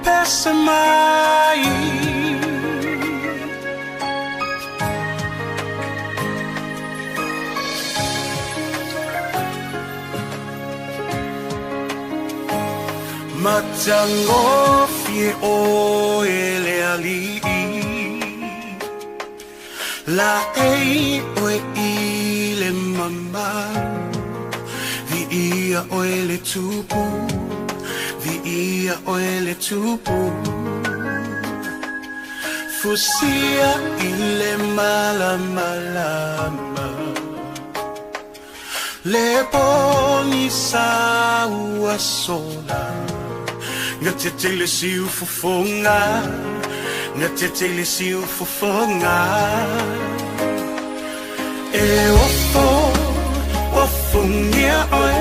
Pese mai. Matagofie oe le alii, Laei oe i le mamalu, Viia oe le tupu, Viia oe le tupu. Fusia i le malamalama, Le pogisa ua sola, Gatete le siufofoga, Gatete le siufofoga. E ofo, ofogia oe,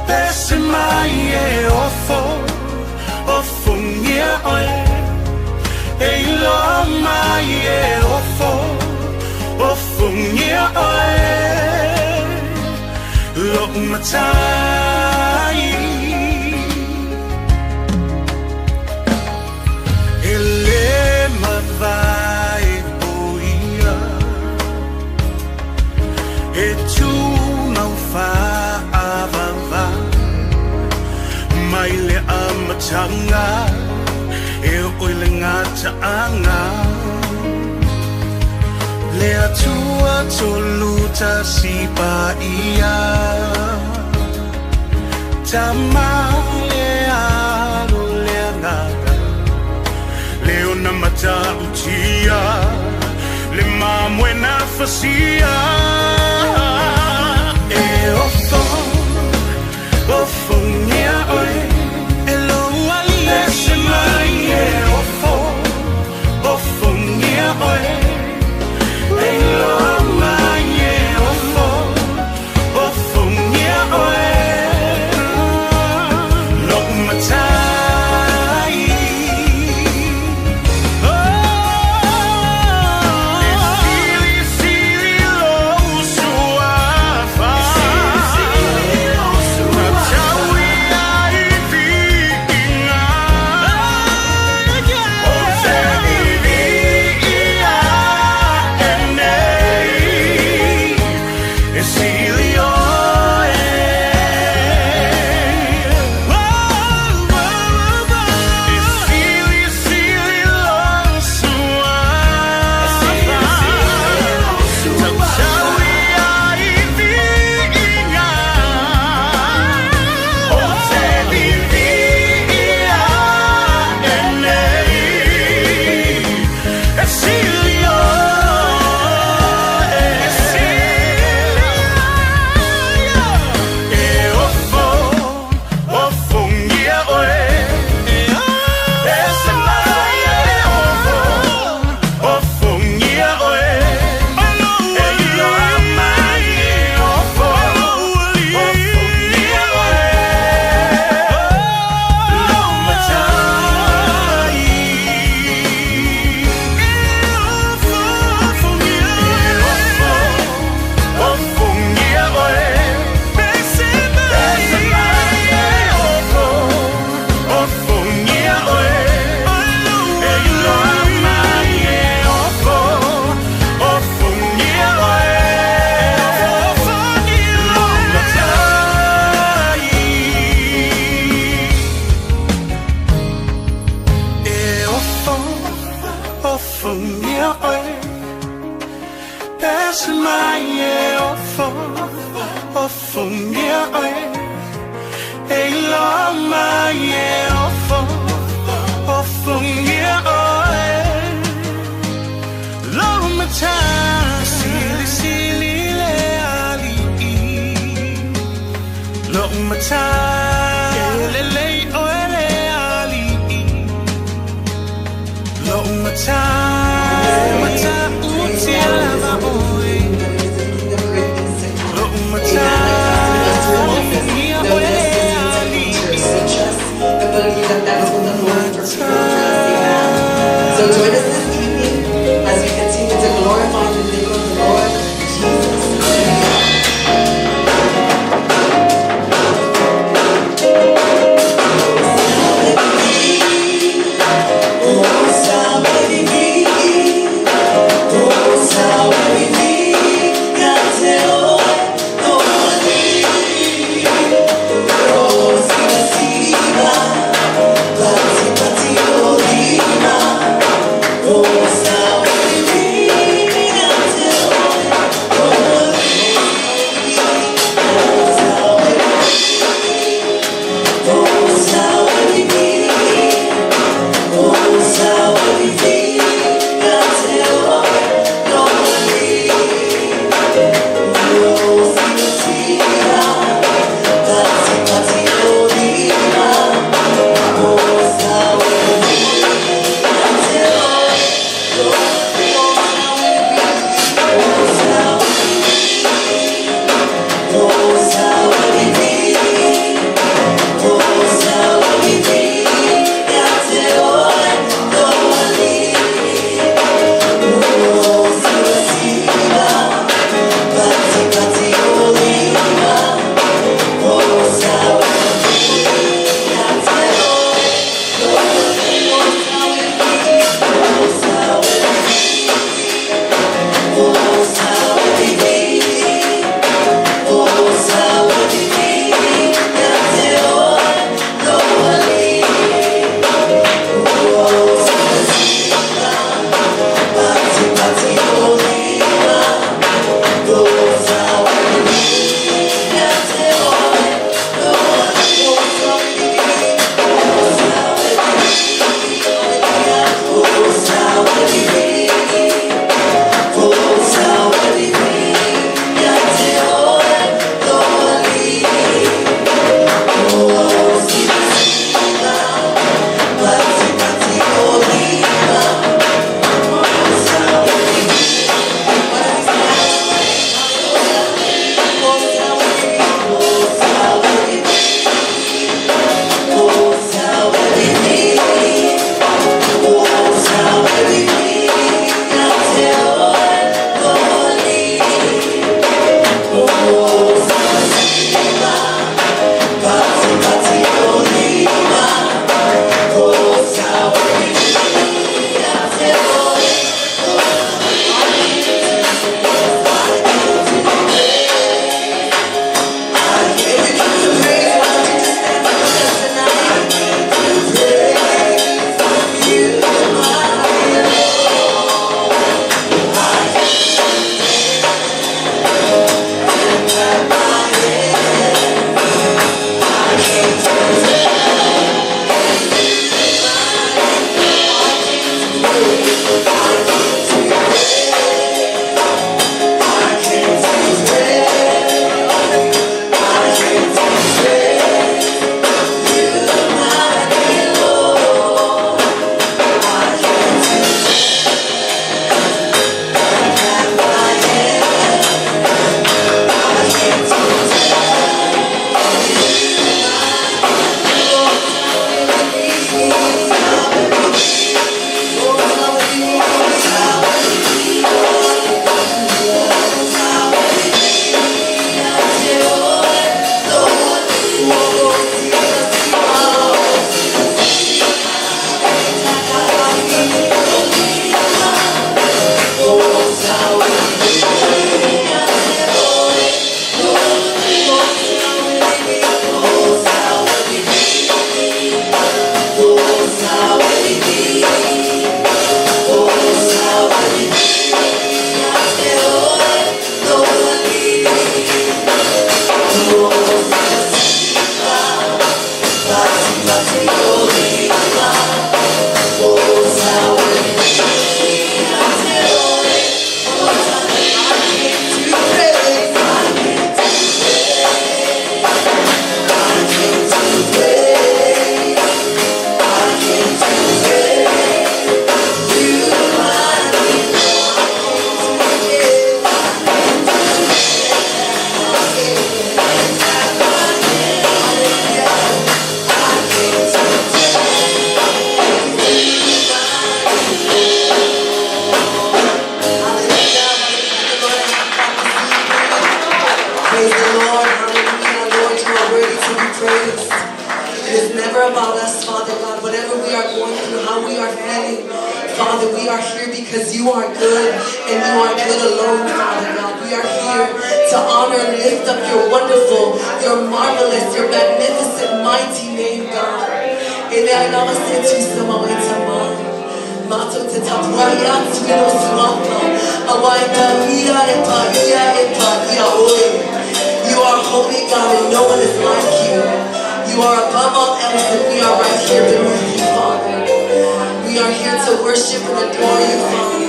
Pese mai e ofo, ofogia oe, E iloa mai e ofo, ofogia oe, Lo'u matai. E lē mavae o ia, E tumau faavavau, Mai le amataga e oo i le gataaga, Le Atua tolu tasi paia, Tama le Alo le Agaga, Le ona matautia, Le mamoe na fasia. E ofo, ofogia oe, E lou alii pese mai e ofo, ofogia oe, E iloa mai e ofo, ofogia oe, Lo'u matai. E silisili lou suafa, Tataui ai viiga, Ou te viviia ae nei, E sili oe. E silisili lou suafa, Tataui ai viiga, Ou te viviia ae nei, E sili oe. E ofo, ofogia oe, Pese mai e ofo, ofogia oe, E iloa mai e ofo, ofogia oe, Lou matai. E ofo, ofogia oe, Pese mai e ofo, ofogia oe, E iloa mai e ofo, ofogia oe, Lou matai. E ofo, ofogia oe, Pese mai e ofo, ofogia oe, E iloa mai e ofo, ofogia oe, Lou matai. Silisili le alii, Lou matai. E lelei oe le alii, Lou matai. Matautia lava oe, Lou matai. Ofogia oe le alii, The ability that that's what the Lord has prepared for us. Amen. So join us this evening as we continue to glorify the name of the Lord Jesus. Hallelujah. Praise the Lord. Hallelujah. Lord, you are worthy to be praised. It is never about us, Father God. Whatever we are going through, how we are feeling, Father, we are here because you are good and you are good alone, Father God. We are here to honor and lift up your wonderful, your marvelous, your magnificent, mighty name, God. You are holy, God, and no one is like you. You are above all else, and we are right here beneath you, Father. We are here to worship and adore you, Father.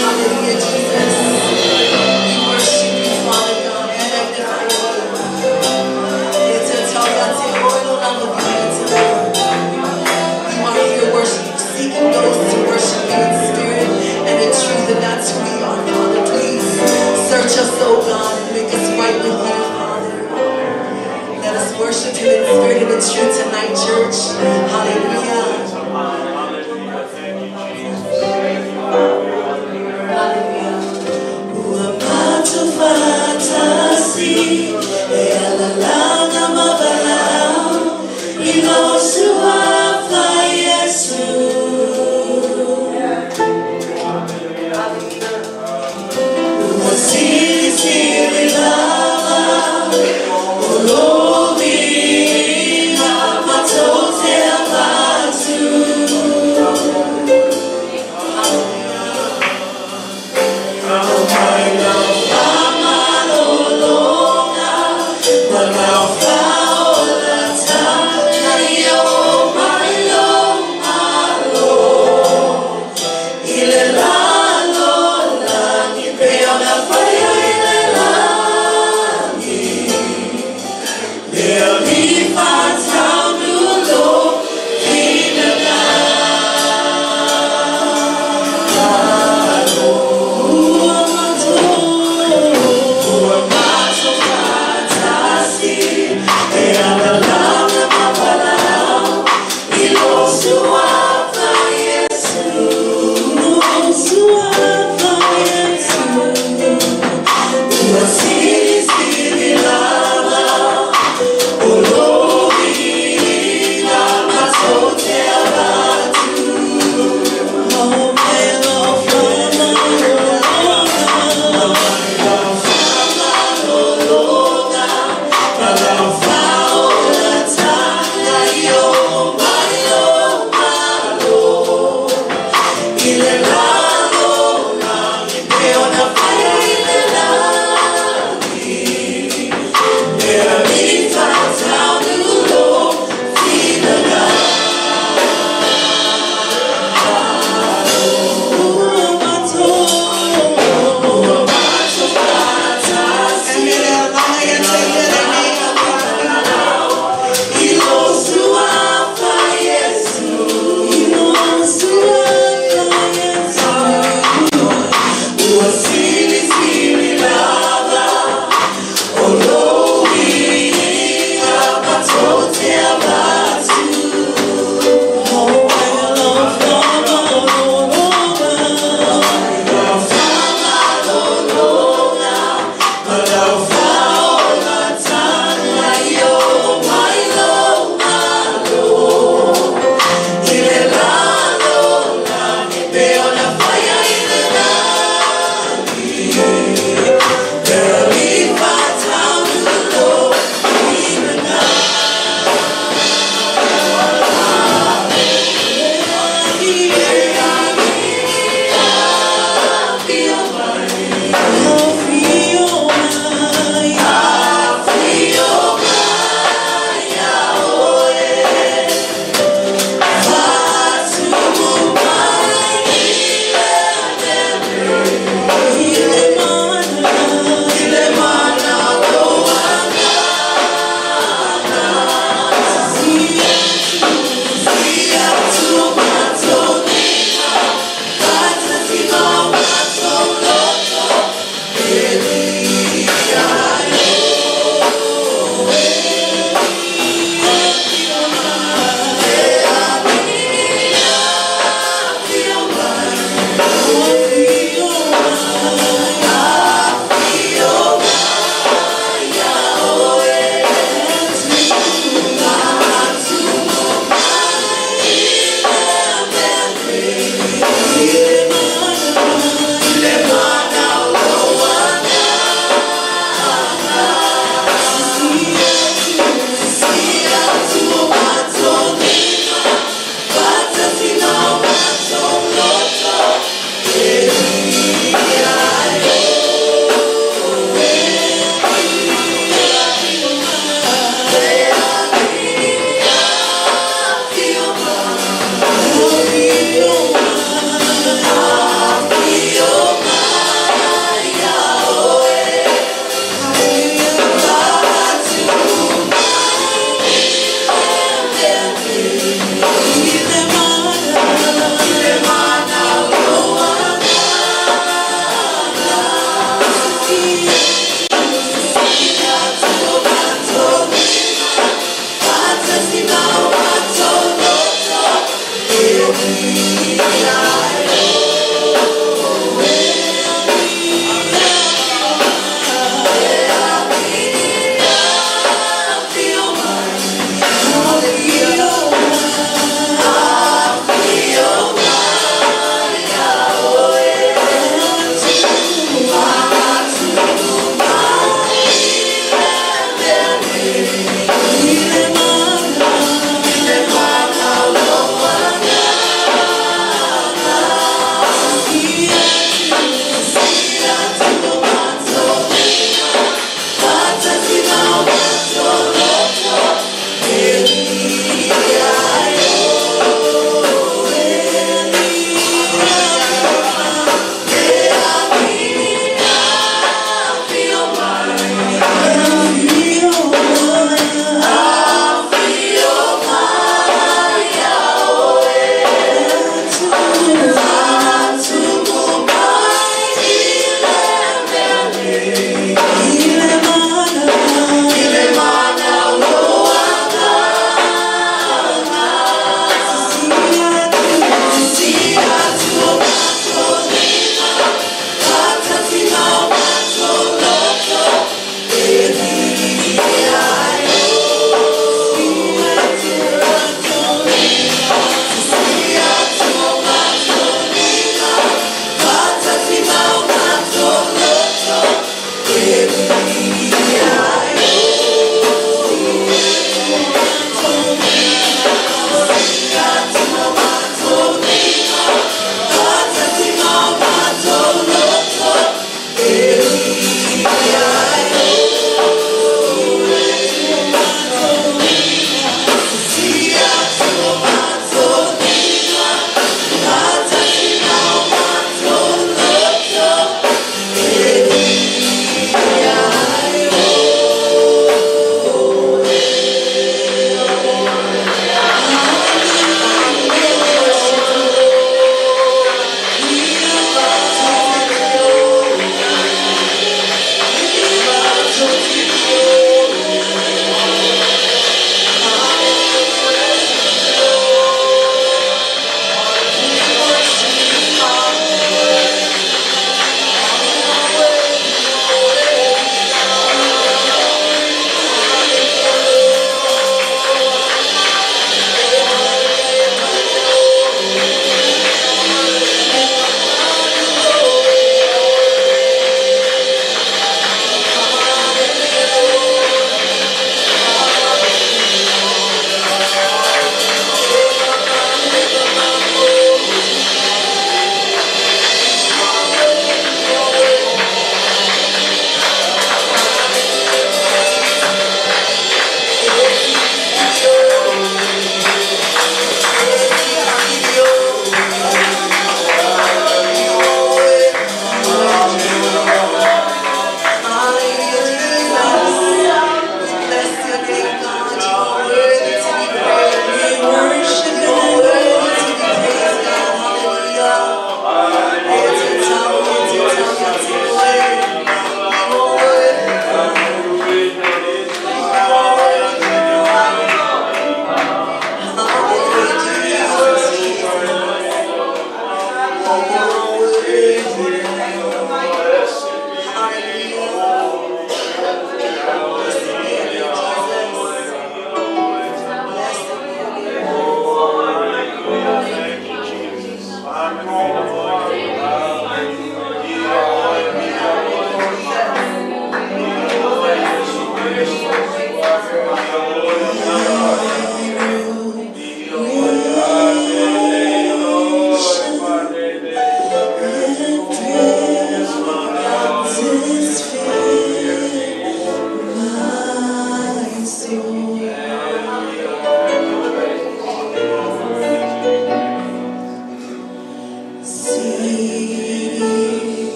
Hallelujah, Jesus. We worship you, Father God. We magnify you. You are here worship, seeking those to worship you in spirit and in truth, and that's who we are, Father. Please search us, oh God, and make us right with you, Father. Let us worship him in spirit and in truth tonight, church. Hallelujah. Hallelujah.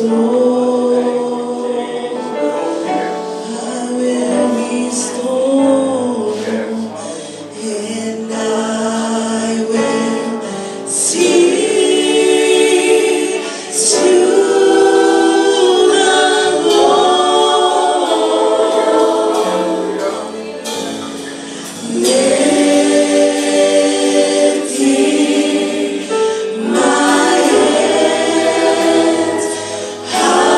Restore. I will restore, and I will sing to the Lord. Lifting my hands high.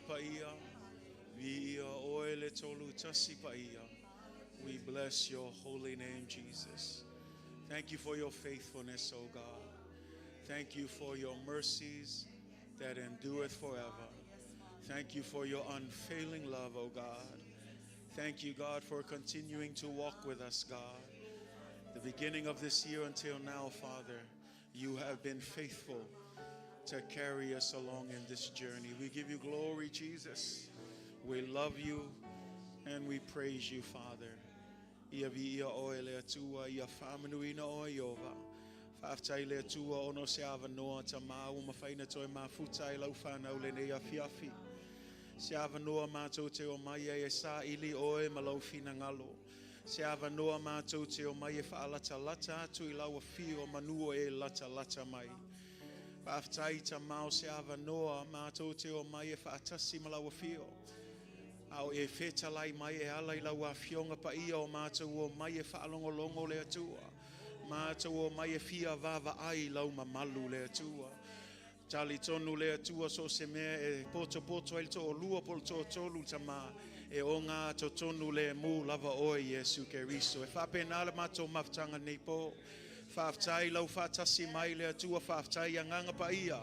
Paia. Viia oe le tolu tasi paia. We bless your holy name, Jesus. Thank you for your faithfulness, O God. Thank you for your mercies that endureth forever. Thank you for your unfailing love, O God. Thank you, God, for continuing to walk with us, God. The beginning of this year until now, Father, you have been faithful to carry us along in this journey. We give you glory, Jesus. We love you and we praise you, Father. Ia viia oe le Atua, ia faamanuina oe Iova. Faafetai le Atua ona o se avanoa tamā ua mafai ona toe mafuta ai lau whanau lenei afiafi. Se avanoa mātou te omai ai e saili oe ma lau finagalo. Se avanoa mātou te omai e faalatalata atu i lau afio manu o e latalata mai. Faafetai tamā o se avanoa mātou te omai e faatasi ma lau afio. A o e fetalai mai e ala i lau afioga paia o mātou omai e faalogologo le Atua. Mātou omai e fia vaavaai lau mamalu le Atua. Talitonu le Atua so se mea e poto ai le toalua po o le toatolu tamā e o ngā totonu le mu lava oe Iesu Keriso. E faapena le matou mafutaga nei po. Faafetai lau faatasi mai le Atua, faafetai agaga paia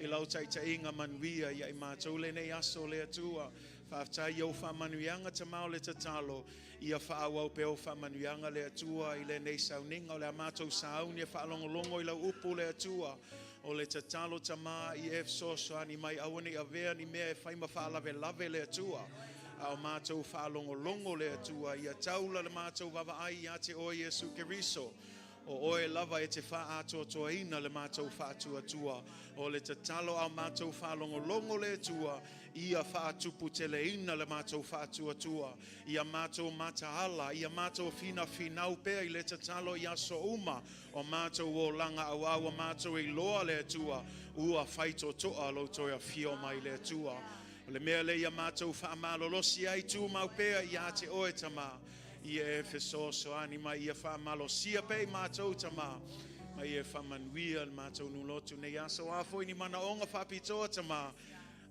i lau taitaiga manuia ia i matou lenei aso le Atua. Faafetai i ou faamanuiaga tamā o le tatalo ia faaauau pea ou faamanuiaga le Atua i lenei sauniga o le a matou sauni e faalogologo i lau upu le Atua. O le tatalo tamā i e fesoasoani mai aua ne i avea ni mea e fai ma faalavelave le Atua. A o matou faalogologo le Atua ia taula le matou vaavaai ia te oe Iesu Keriso. O oe lava e te faaatoatoaina le matou faatuatua. O le tatalo a o matou faalogologo le Atua, ia faatuputeleina le matou faatuatua. Ia matou mataala, ia matou finafinau pea i le tatalo i aso uma o matou olaga auā ua matou iloa le Atua, ua faitotoa lou toe afio mai le Atua. O le mea lea ia matou faamalolosi ai tumau pea ia te oe tamā. Ia e fesoasoani mai ia faamalosia pea i matou tamā. Ma ia faamanuia le matou nulotu nei aso a foi ni manaoga faapitoa tamā.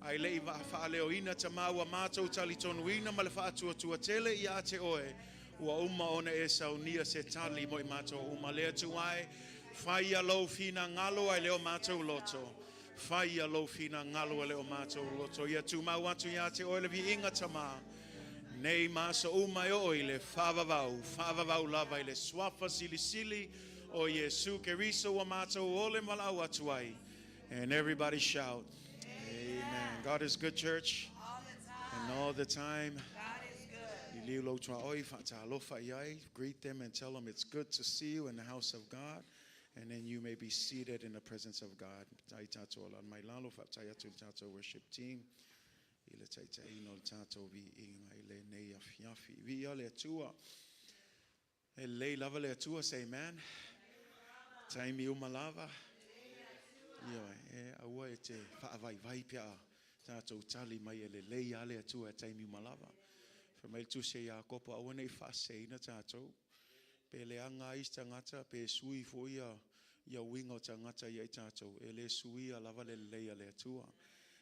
Ai lei faaleoina tamā ua matou talitonuina ma le faatuatua tele ia te oe. Ua uma ona e saunia se tali mo i matou uma le Atua e. Faia lou finagalo ai le o matou loto. Faia lou finagalo ai le o matou loto. Ia tumau atu ia te oe le viiga tamā. Nei ma aso uma e oo i le faavavau, faavavau lava i le suafa silisili o Iesu Keriso ua matou ole malau atu ai. And everybody shout, Amen. God is good, church. All the time. And all the time. God is good. Liliu lou tuaoi, faatalofa i ai. Greet them and tell them it's good to see you in the house of God. And then you may be seated in the presence of God. Tai tātou ala mai lalo, faafetai atu le tātou worship team. I le taitaiina o le tātou viiga i lenei afiafi. Viia le Atua. E lelei lava le Atua, say amen. Taimi uma lava. Ia, e aua e te faavaivai pe a tātou tali mai e lelei a le Atua e taimi uma lava. Fai mai le tusi a Iakopo, aua nei faaseseina tātou. Pe leaga ai se tagata, pe sui foi ia uiga o tagata ia i tātou. E le suia lava le lelei a le Atua.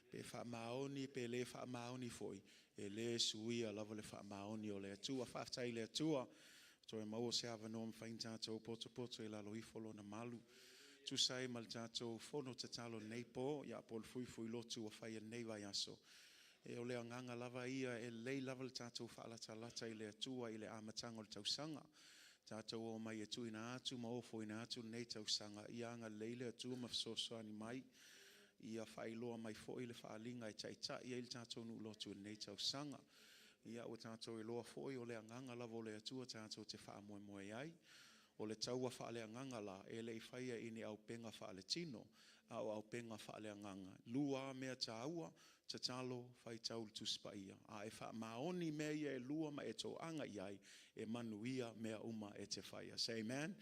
Pe faamaoni, pe le faamaoni foi, e le suia lava le faamaoni o le Atua. Faafetai le Atua. Toe maua se avanoa mafai ona tātou potopoto i lalo ifo lona malu. Tusa ai ma le tātou fono tatalo nei po, ia po le fuifui lotu ua fai nei vaiaso. E o le agaga lava ia e lelei lava le tātou faalatalata i le Atua i le amataga o le tausaga. Tātou o mai e tuuina atu ma ofoina atu lenei tausaga. Ia agalelei le Atua ma fesoasoani mai. Ia faailoa mai foi le faaliga e taitai ai le tātou nuu lotu i lenei tausaga. Ia ua tātou iloa foi o le agaga lava o le Atua tātou te faamoemoe ai. O le taua faaleagaga la, e le i faia i ni auupega faaletino, a o auupega faaleagaga. Lua mea tāua, tatalo faitau le tusi paia. A e faamaoni mea ia e lua ma e toaga i ai, e manuia mea uma e te faia. Say amen.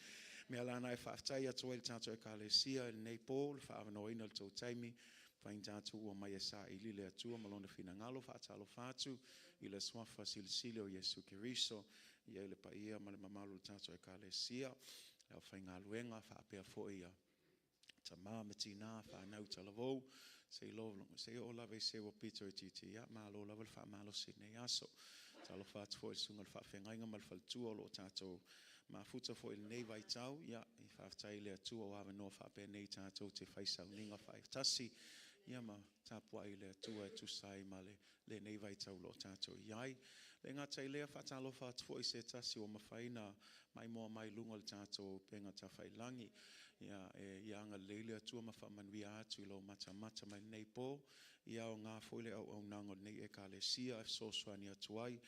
Mea lana e faafetai atu ai le tātou ekalesia i lenei po, le faaavanoaina o le tou taimi, fain tātou ua mai e saili le Atua ma lona finagalo, faatalofa atu i le suafa silisili o Iesu Keriso, ia i le paia ma le mamalu o le tātou ekalesia, le aufaigaluega faapea foi ia Tamā ma tinā, whānau talavou, seia oo lava i se ua pito itiiti, ia, malo lava le faamalosi i lenei aso. Talofa atu foi i le susuga i le faafeagaiga ma le faletua o lo o tatou mafuta foi i lenei vaitau, ia, e faafetai i le Atua ua avanoa faapenei tatou te fai sauniga faatasi, ia ma tapuai i le Atua e tusa ai ma lenei vaitau o lo o tatou i ai. E le gata i lea, e faatalofa atu foi i se tasi ua mafai ona maimoa mai i luga o le tatou upega tafailagi. Ia, ia agalelei le Atua ma faamanuia atu i lou matamata mai i lenei po. Ia aoga foi le auaunaga o lenei Ekalesia e fesoasoani atu ai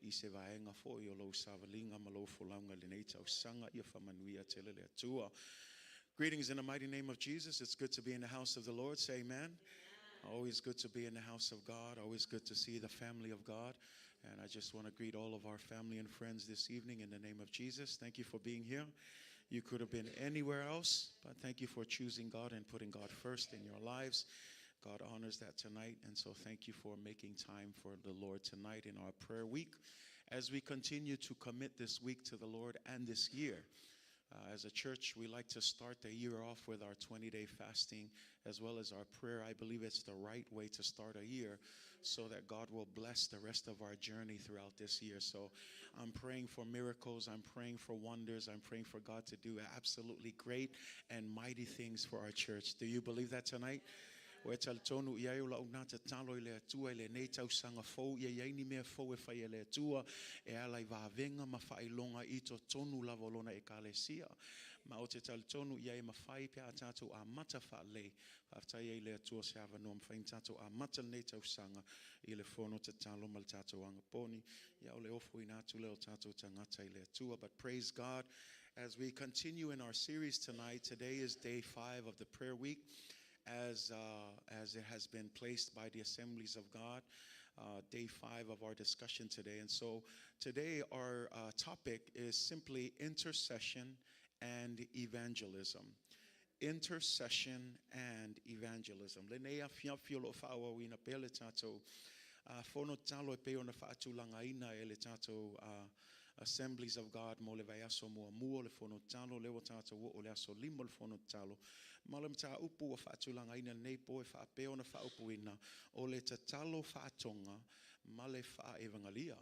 i se vaega foi o lou savaliga ma lou folauga i lenei tausaga. Ia faamanuia tele le Atua. Greetings in the mighty name of Jesus. It's good to be in the house of the Lord. Say amen. Always good to be in the house of God. Always good to see the family of God. And I just want to greet all of our family and friends this evening in the name of Jesus. Thank you for being here. You could have been anywhere else, but thank you for choosing God and putting God first in your lives. God honors that tonight. And so thank you for making time for the Lord tonight in our prayer week as we continue to commit this week to the Lord and this year. As a church, we like to start the year off with our 20-day fasting as well as our prayer. I believe it's the right way to start a year so that God will bless the rest of our journey throughout this year. So I'm praying for miracles. I'm praying for wonders. I'm praying for God to do absolutely great and mighty things for our church. Do you believe that tonight? Ua e talitonu i ai o lau nā tatalo i le Atua i lenei tausaga fou, ia i ai ni mea fou e fai e le Atua e ala i vavega ma faailoga i totonu lava o Lona Ekalesia. Ma ou te talitonu i ai e mafai pe a tatou amata faalelei. Faafetai ai i le Atua se avanoa mafai ona tatou amata lenei tausaga i le fono tatalo ma le tatou agaponi. Ia o le ofoina atu lea o tatou tagata i le Atua. But praise God as we continue in our series tonight. Today is day 5 of the prayer week, as it has been placed by the Assemblies of God, day 5 of our discussion today. And so today our topic is simply intercession and evangelism. Intercession and evangelism. Lenei afiafi o lo o faaauauina pea le tatou fono tatalo e pei ona faatulagaina e le tatou Assemblies of God mo le vaiaso muamua o le fono tatalo, lea ua tatou oo i le aso 5 o le fono tatalo. Ma o le mataupu ua faatulagaina lenei po e faapea ona faaupuina, o le tatalo faatoga ma le faaevangalia.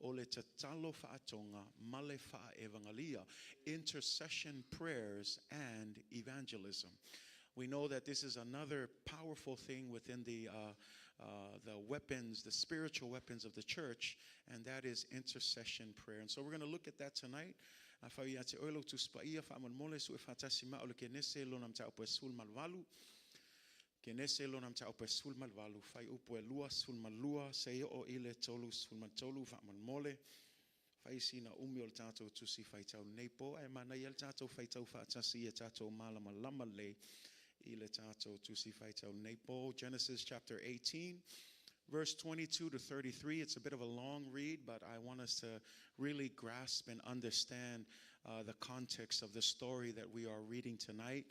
O le tatalo faatoga ma le faaevangalia. Intercession prayers and evangelism. We know that this is another powerful thing within the weapons, the spiritual weapons of the church, and that is intercession prayer. And so we're going to look at that tonight. Afai ia te oe lau Tusi Paia, faamolemole sue faatasi ma au le Kenese lona mataupu e 18. Kenese lona mataupu e 18, fuaiupu e 22, seia oo i le 33, faamolemole. Fai sina umi o le tatou tusi faitau lenei po, ae manaia le tatou faitau faatasi ia tatou malamalama lelei i le tatou tusi faitau lenei po. Genesis chapter 18, verse 22 to 33. It's a bit of a long read, but I want us to really grasp and understand the context of the story that we are reading tonight.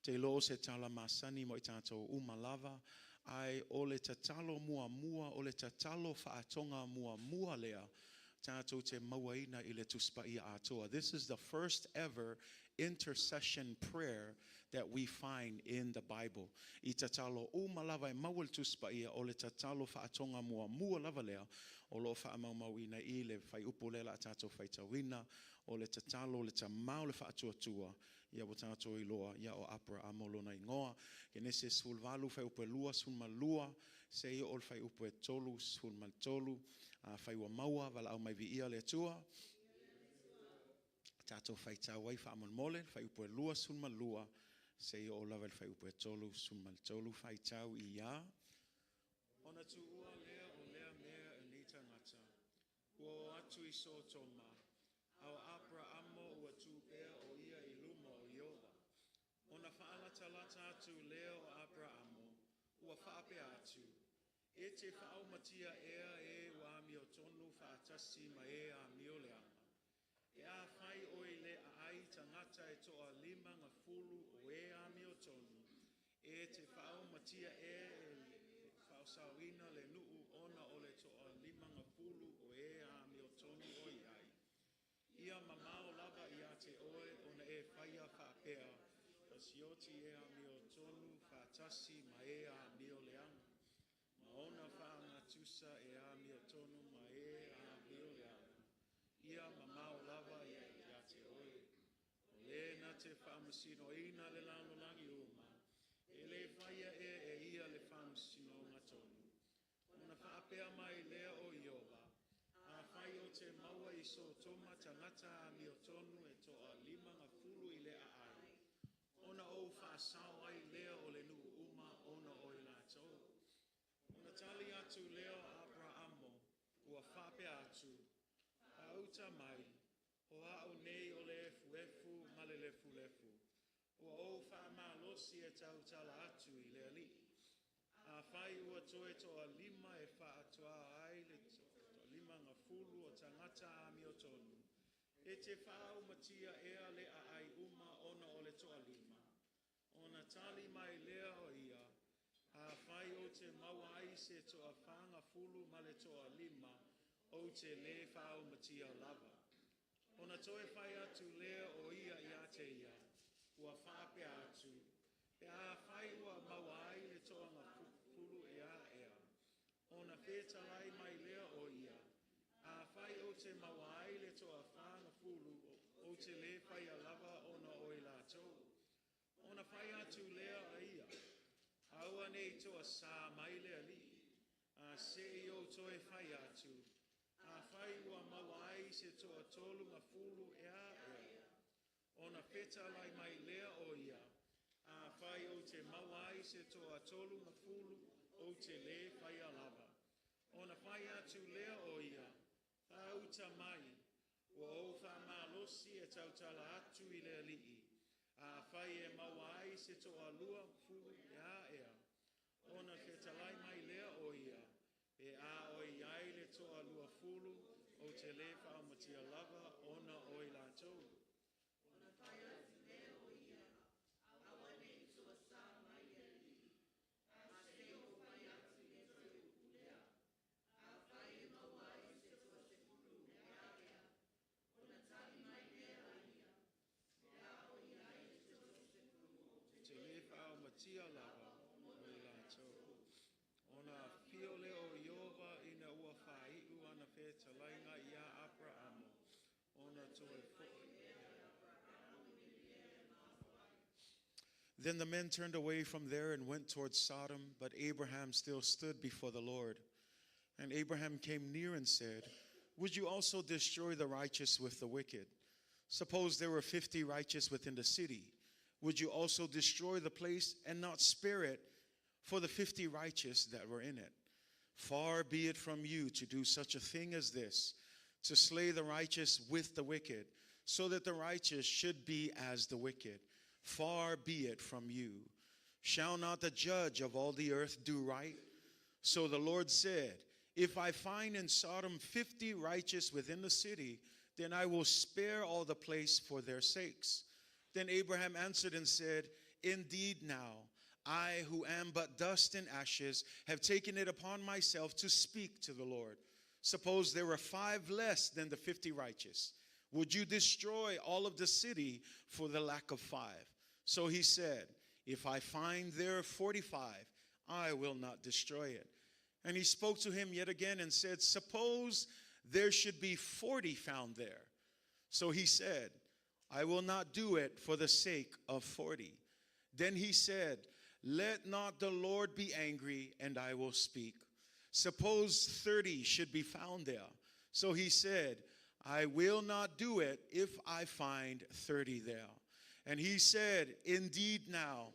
Te iloa o se tala masani mo i tatou uma lava, ae o le tatalo muamua, o le tatalo faatoga muamua lea tatou te mauaina i le Tusi Paia atoa. This is the first ever intercession prayer that we find in the Bible. I tatalo uma lava e maua i le Tusi Paia, o le tatalo faatoga muamua lava lea o lo o faamaumauina i le fuaiupu lea o le a tatou faitauina, o le tatalo le tamā o le faatuatua, ia ua tatou iloa, ia o Aperaamo lona igoa. Kenese 18, fuaiupu e 22, seia oo i le fuaiupu e 33. Afai ua maua, valaau mai viia le Atua. Tatou faitau ai faamolemole, le fuaiupu e 22, seia oo lava i le fuaiupu e 33, faitau ia. Ona tuua lea o lea mea e nei tagata, ua o atu i Sotoma, a o Aperaamo ua tu pea o ia i luma o Ieova. Ona faalatalata atu lea o Aperaamo, ua faapea atu, E te faaumatia ea e ua amiotonu faatasi ma e amioleaga. Pe afai oe i le aai tagata e 50 o e amiotonu, e te faaumatia ea e faasaoina le nuu ona o le 50 o e amiotonu o i ai. Ia mamao lava ia te oe ona e faia faapea. sioti e amiotonu fa'atasi ma e amioleaga, ma ona fa'agatusa e amiotonu ma e amioleaga, ia mamao lava ia ia te oe. O le na te fa'amasinoina le lalolagi uma, e lē faia ea e ia le fa'amasinoga tonu. Ona fa'apea mai lea o Ioba, afai ou te maua i Sotoma tagata amiotonu e toalimagafulu i le aai, ona ou fa'asao ai lea o le nu'u uma ona o i latou. Ona tali atu lea o Aperahamo, ua fa'apea atu, fa'auta mai, o a'u nei o le efuefu ma le lefulefu, ua ou fa'amalosi e tautala atu i le Alii. Afai ua toe toalima e fa'atoa ai le toalimagafulu o tagata amiotonu, e te fa'aumatia ea le aai uma ona o le toalima. Ona tali mai lea o ia, afai ou te maua ai se toafagafulu ma le toalima, ou te lē fa'aumatia lava. Ona toe fai atu lea o ia ia te ia, ua fa'apea atu, pe afai ua maua ai le toagafulu ea ea. Ona fetalai mai lea o ia, afai ou te maua ai le toafagafulu, ou te lē faia lava ona o i latou. Ona fai atu lea a ia, aua nei toasā mai le Alii, a se'i ou toe fai atu, afai ua maua ai se toatolugafulu ea ea. Ona fetalai mai lea o ia, afai ou te maua ai se toatolugafulu, ou te lē faia lava. Ona fai atu lea o ia, fa'auta mai, ua ou fa'amalosi e tautala atu i le Alii, afai e maua ai se toaluafulu ea ea. Ona fetalai mai lea o ia, pe a o i ai le toaluafulu, ou te lē fa'aumatia lava ona o i latou. Ona fai atu lea o ia, aua nei toasā mai le Alii, a se i ou fai atu i le toe upu lea. Afai e maua ai se toasefulu ea ea. Ona tali mai lea a ia, pe a o i ai le toasefulu ou te Te lē fa'aumatia lava o i latou. Ona afio lea o Ioba ina ua fa'āi'u ana fetalaiga iā Aperahamo, ona toe fo'i. Then the men turned away from there and went towards Sodom, but Abraham still stood before the Lord. And Abraham came near and said, Would you also destroy the righteous with the wicked? Suppose there were 50 righteous within the city. Would you also destroy the place and not spare it for the 50 righteous that were in it? Far be it from you to do such a thing as this, to slay the righteous with the wicked, so that the righteous should be as the wicked. Far be it from you. Shall not the judge of all the earth do right? So the Lord said, If I find in Sodom 50 righteous within the city, then I will spare all the place for their sakes. Then Abraham answered and said, Indeed, now, I who am but dust and ashes have taken it upon myself to speak to the Lord. Suppose there were 5 less than the 50 righteous. Would you destroy all of the city for the lack of 5? So he said, If I find there 45, I will not destroy it. And he spoke to him yet again and said, Suppose there should be 40 found there. So he said, I will not do it for the sake of 40. Then he said, Let not the Lord be angry, and I will speak. Suppose 30 should be found there. So he said, I will not do it if I find 30 there. And he said, Indeed, now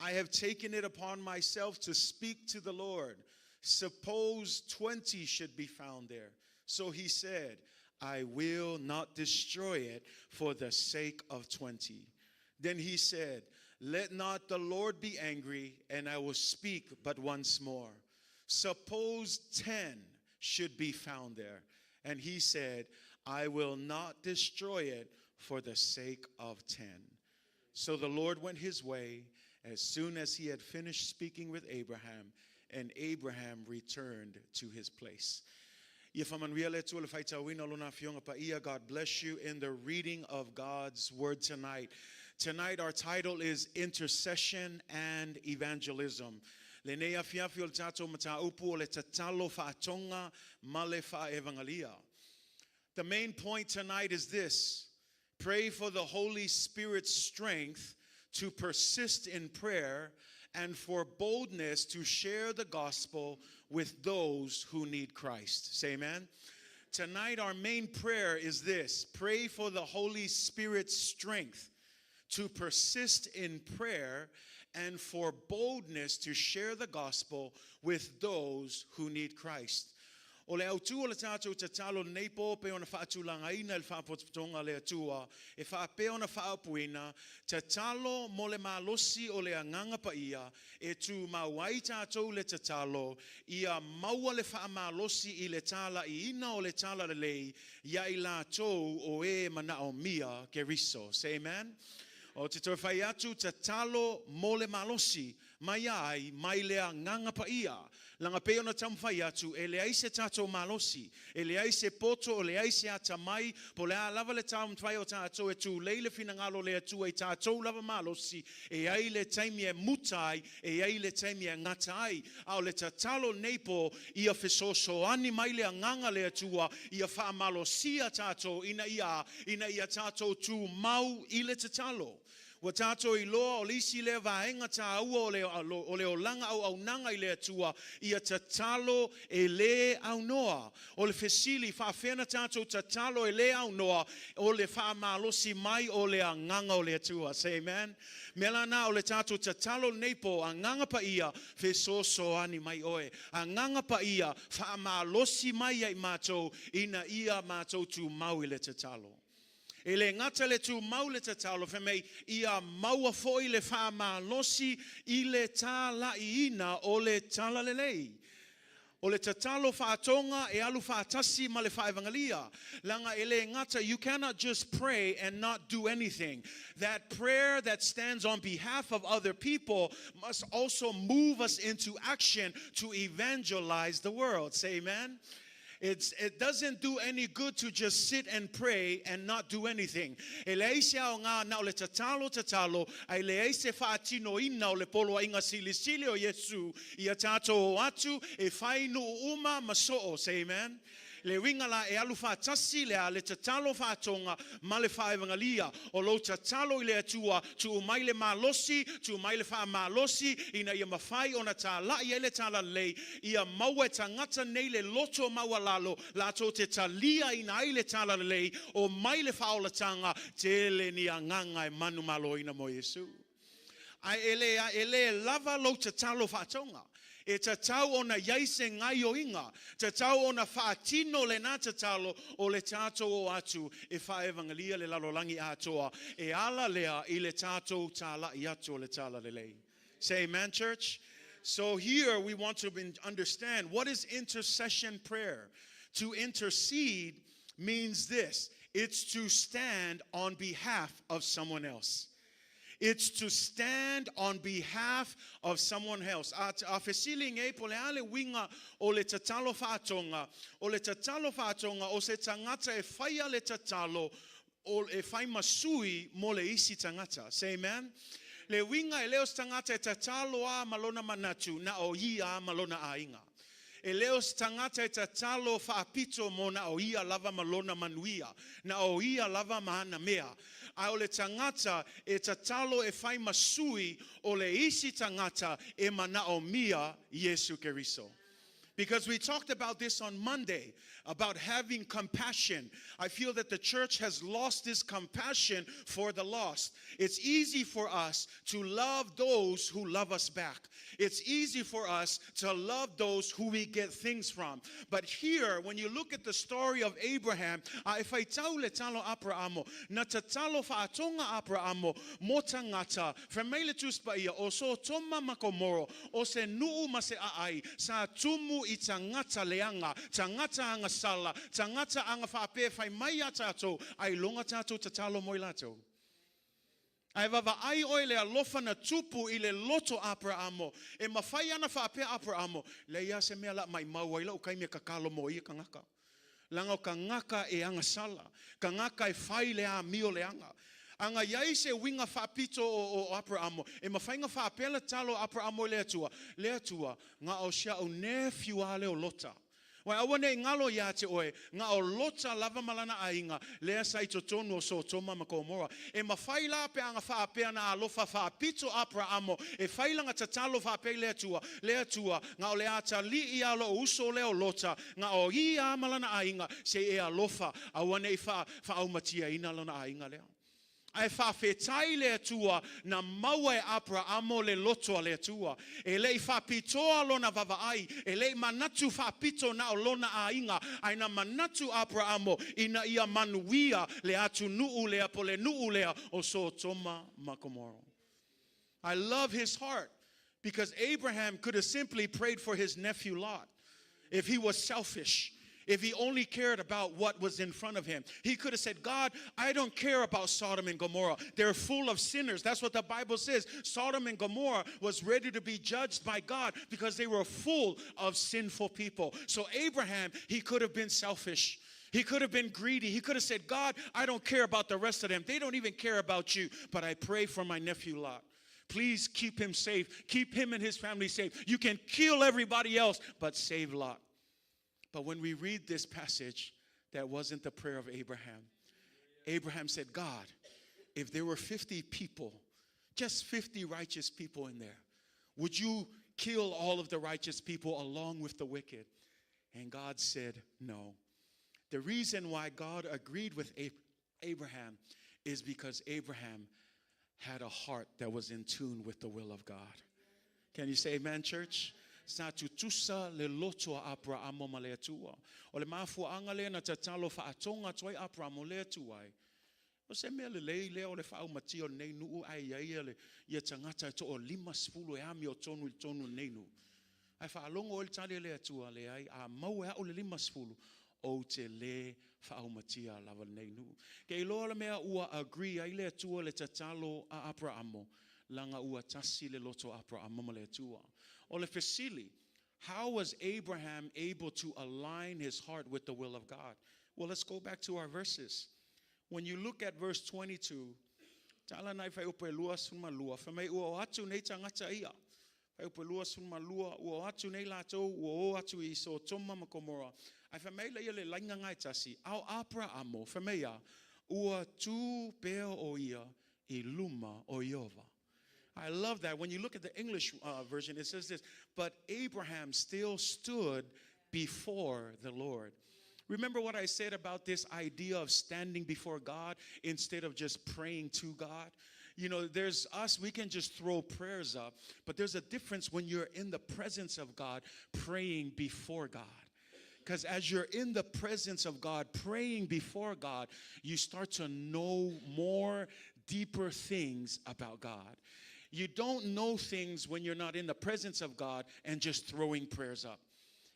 I have taken it upon myself to speak to the Lord. Suppose 20 should be found there. So he said, I will not destroy it for the sake of 20. Then he said, Let not the Lord be angry, and I will speak but once more. Suppose 10 should be found there. And he said, I will not destroy it for the sake of 10. So the Lord went his way as soon as he had finished speaking with Abraham, and Abraham returned to his place. Ia faamanuia le Atua i le faitauina o lona afioga paia. God bless you in the reading of God's word tonight. Tonight our title is Intercession and Evangelism. Lenei afiafi o le tātou mataupu o le tatalo whaatonga ma le whaevangalia. The main point tonight is this. Pray for the Holy Spirit's strength to persist in prayer and for boldness to share the gospel with those who need Christ. Say amen. Tonight, our main prayer is this. Pray for the Holy Spirit's strength to persist in prayer and for boldness to share the gospel with those who need Christ. O le autu o le tātou tatalo nei pō pe ona whaatulanga ina le whaapotopotonga le atua e whaapea ona whaapuina tatalo mo le malosi o le anganga pa ia e tū mau ai tātou le tatalo ia maua le whaamalosi i le tāla i ina o le tāla lelei ia i lātou o e manao mia ke riso. Say amen. O te toi whai atu tatalo mo le malosi mai ai mai le anganga pa ia. Langa pe ona taumawhai atu, e le ai se tātou malosi, e le ai se poto, o le ai se ata mai, po le a lava le taumawhai o tātou e tū leile whinangalo le atua i tātou lava malosi, e ai le taimi e muta ai, e ai le taimi e ngata ai. A o le tatalo nei po, ia fesoasoani mai le anganga le atua, ia whaamalosia tātou, ina ia tātou tū mau i le tatalo. Ua tātou i loa o lisi le vaenga tā ua o le olanga au au nanga i le atua ia tatalo e le au noa. O le fesili whaawhena tātou tatalo e le au noa o le whaamalosi mai o le anganga o le atua. Say amen. Mea nā o le tātou tatalo nei po anganga pa ia fesoasoani mai oe. Anganga pa ia whaamalosi mai ai mātou ina ia mātou tū mau i le tatalo. E le ngata le tū mau le tatalo wha mei ia maua foi le whaamalosi i le tāla i ina o le talalelei. O le tatalo whaatonga e alu whaatasi ma le whaevangalia. Langa e le ngata, you cannot just pray and not do anything. That prayer that stands on behalf of other people must also move us into action to evangelize the world. Say amen. It doesn't do any good to just sit and pray and not do anything. E le aise au ngā na o le tatalo tatalo, ai le aise whaatino ina o le polo a inga silisili o Yesu, ia tātou o atu e whai nu uma maso'o. Say amen. Le winga la e alu whaatasi le a le tatalo whaatonga ma le whaevangalia. O lo tatalo i le atua tu mai le malosi, tu mai le whaamalosi, ina ia mawhai ona tā lai e le tāla lei, ia maua e tangata nei le loto maua lalo, lātou te talia ina ai le tāla lei, o mai le whaolatanga, te le ni anganga e manu malo ina mo Yesu. Ai e le lava lo tatalo whaatonga. E tatau ona iaise ngai o inga. Tatau ona whaatino le nā tatalo o le tātou o atu e whaevangalia le lalolangi atoa. E ala lea i le tātou tāla i atu o le tāla lelei. Say amen, church. So here we want to understand what is intercession prayer. To intercede means this. It's to stand on behalf of someone else. It's to stand on behalf of someone else. A fesili ngei po le ale winga o le tatalo whaatonga. O le tatalo whaatonga o se tangata e whaia le tatalo o e whai masui mo le isi tangata. Say amen. Le winga e leo tangata e tatalo a malona manatu na o ia a malona ainga. E leo tangata e tatalo whaapito mo na o ia lava malona manuia. Na o ia lava mahana mea. A o le tangata e tatalo e whai masui o le isi tangata e manao mia Yesu Keriso. Because we talked about this on Monday, about having compassion. I feel that the church has lost this compassion for the lost. It's easy for us to love those who love us back. It's easy for us to love those who we get things from. But here, when you look at the story of Abraham, a e whaitau le talo Abrahamo, na tatalo whaatonga Abrahamo, mo tangata, whameile tuspa ia, o so toma makomoro, o se nuu ma se aai, sa tumu i tangata leanga, tangata anga sala, tangata anga whaape whai mai a tātou, ai longa tātou tatalo moi lātou. Ai vava ai oi le alofa na tupu i le loto Abrahamo. E mawhai ana whaapea Abrahamo. Le ia se mea la mai mau ai lau kai mea kakalo mo ia kangaka. Langa o kangaka e anga sala. Kangaka e whai le a mio le anga. Aga iai se uiga faapito o Aperamo, e mafai ona faapea le tatalo a Aperamo i le Atua, Le Atua, na o si a'u nephew lava lea o Lota. Ua aua ne i galo ia te oe, na o Lota lava ma lana aiga lea sa i totonu o Sotoma ma Komora. E mafai la pe a na faapea na alofa faapito Aperamo e fai lana tatalo faapea i le Atua, Le Atua, na o le atalii lava o lo'u uso lea o Lota, na o ia lava ma lana aiga, se i e alofa, aua ne i faaaumatiaina lona aiga lea. Ae faafetai i le Atua na maua e Aperamo le loto a le Atua. E le i faapitoa lona vaavaai, e le i manatu faapito na o lona aiga, ae na manatu Aperamo ina ia manuia le atunuu lea po o le nuu lea o Sotoma ma Komoro. I love his heart because Abraham could have simply prayed for his nephew Lot if he was selfish. If he only cared about what was in front of him, he could have said, God, I don't care about Sodom and Gomorrah. They're full of sinners. That's what the Bible says. Sodom and Gomorrah was ready to be judged by God because they were full of sinful people. So, Abraham, he could have been selfish. He could have been greedy. He could have said, God, I don't care about the rest of them. They don't even care about you, but I pray for my nephew Lot. Please keep him safe. Keep him and his family safe. You can kill everybody else, but save Lot. But when we read this passage, that wasn't the prayer of Abraham. Abraham said, God, if there were 50 people, just 50 righteous people in there, would you kill all of the righteous people along with the wicked? And God said, No. The reason why God agreed with Abraham is because Abraham had a heart that was in tune with the will of God. Can you say amen, church? Sa tutusa le loto a Aperamo ma le Atua. O le mafuaanga lea na tatalo faatonga atu ai Aperamo le Atua ai. O se mea lelei lea o le faaumatia o lenei nuu ae i ai le ia tagata e toa-50 e amiotonu i totonu o lenei nuu. Ae faalogo oe i le tali a le Atua, leai, a maua e a'u le 50, ou te lē faaumatia lava lenei nuu. Ke iloa le mea ua agree ai le Atua le tatalo a Aperamo, laga ua tasi le loto a Aperamo ma le Atua. O le fesili, how was Abraham able to align his heart with the will of God? Well, let's go back to our verses. When you look at verse 22, tala nai fuaiupu e 22, fai mai ua o atu nei tagata ia. Fuaiupu e 22, ua o atu nei latou, ua o atu i Sotoma ma Komora. Ae fai mai laia le laina nga e tasi, a o Aperamo, fai mai ia, ua tu pea o ia i luma o Ieova. I love that. When you look at the English version, it says this, but Abraham still stood before the Lord. Remember what I said about this idea of standing before God instead of just praying to God? There's us, we can just throw prayers up, but there's a difference when you're in the presence of God, praying before God. Because as you're in the presence of God, praying before God, you start to know more deeper things about God. You don't know things when you're not in the presence of God and just throwing prayers up.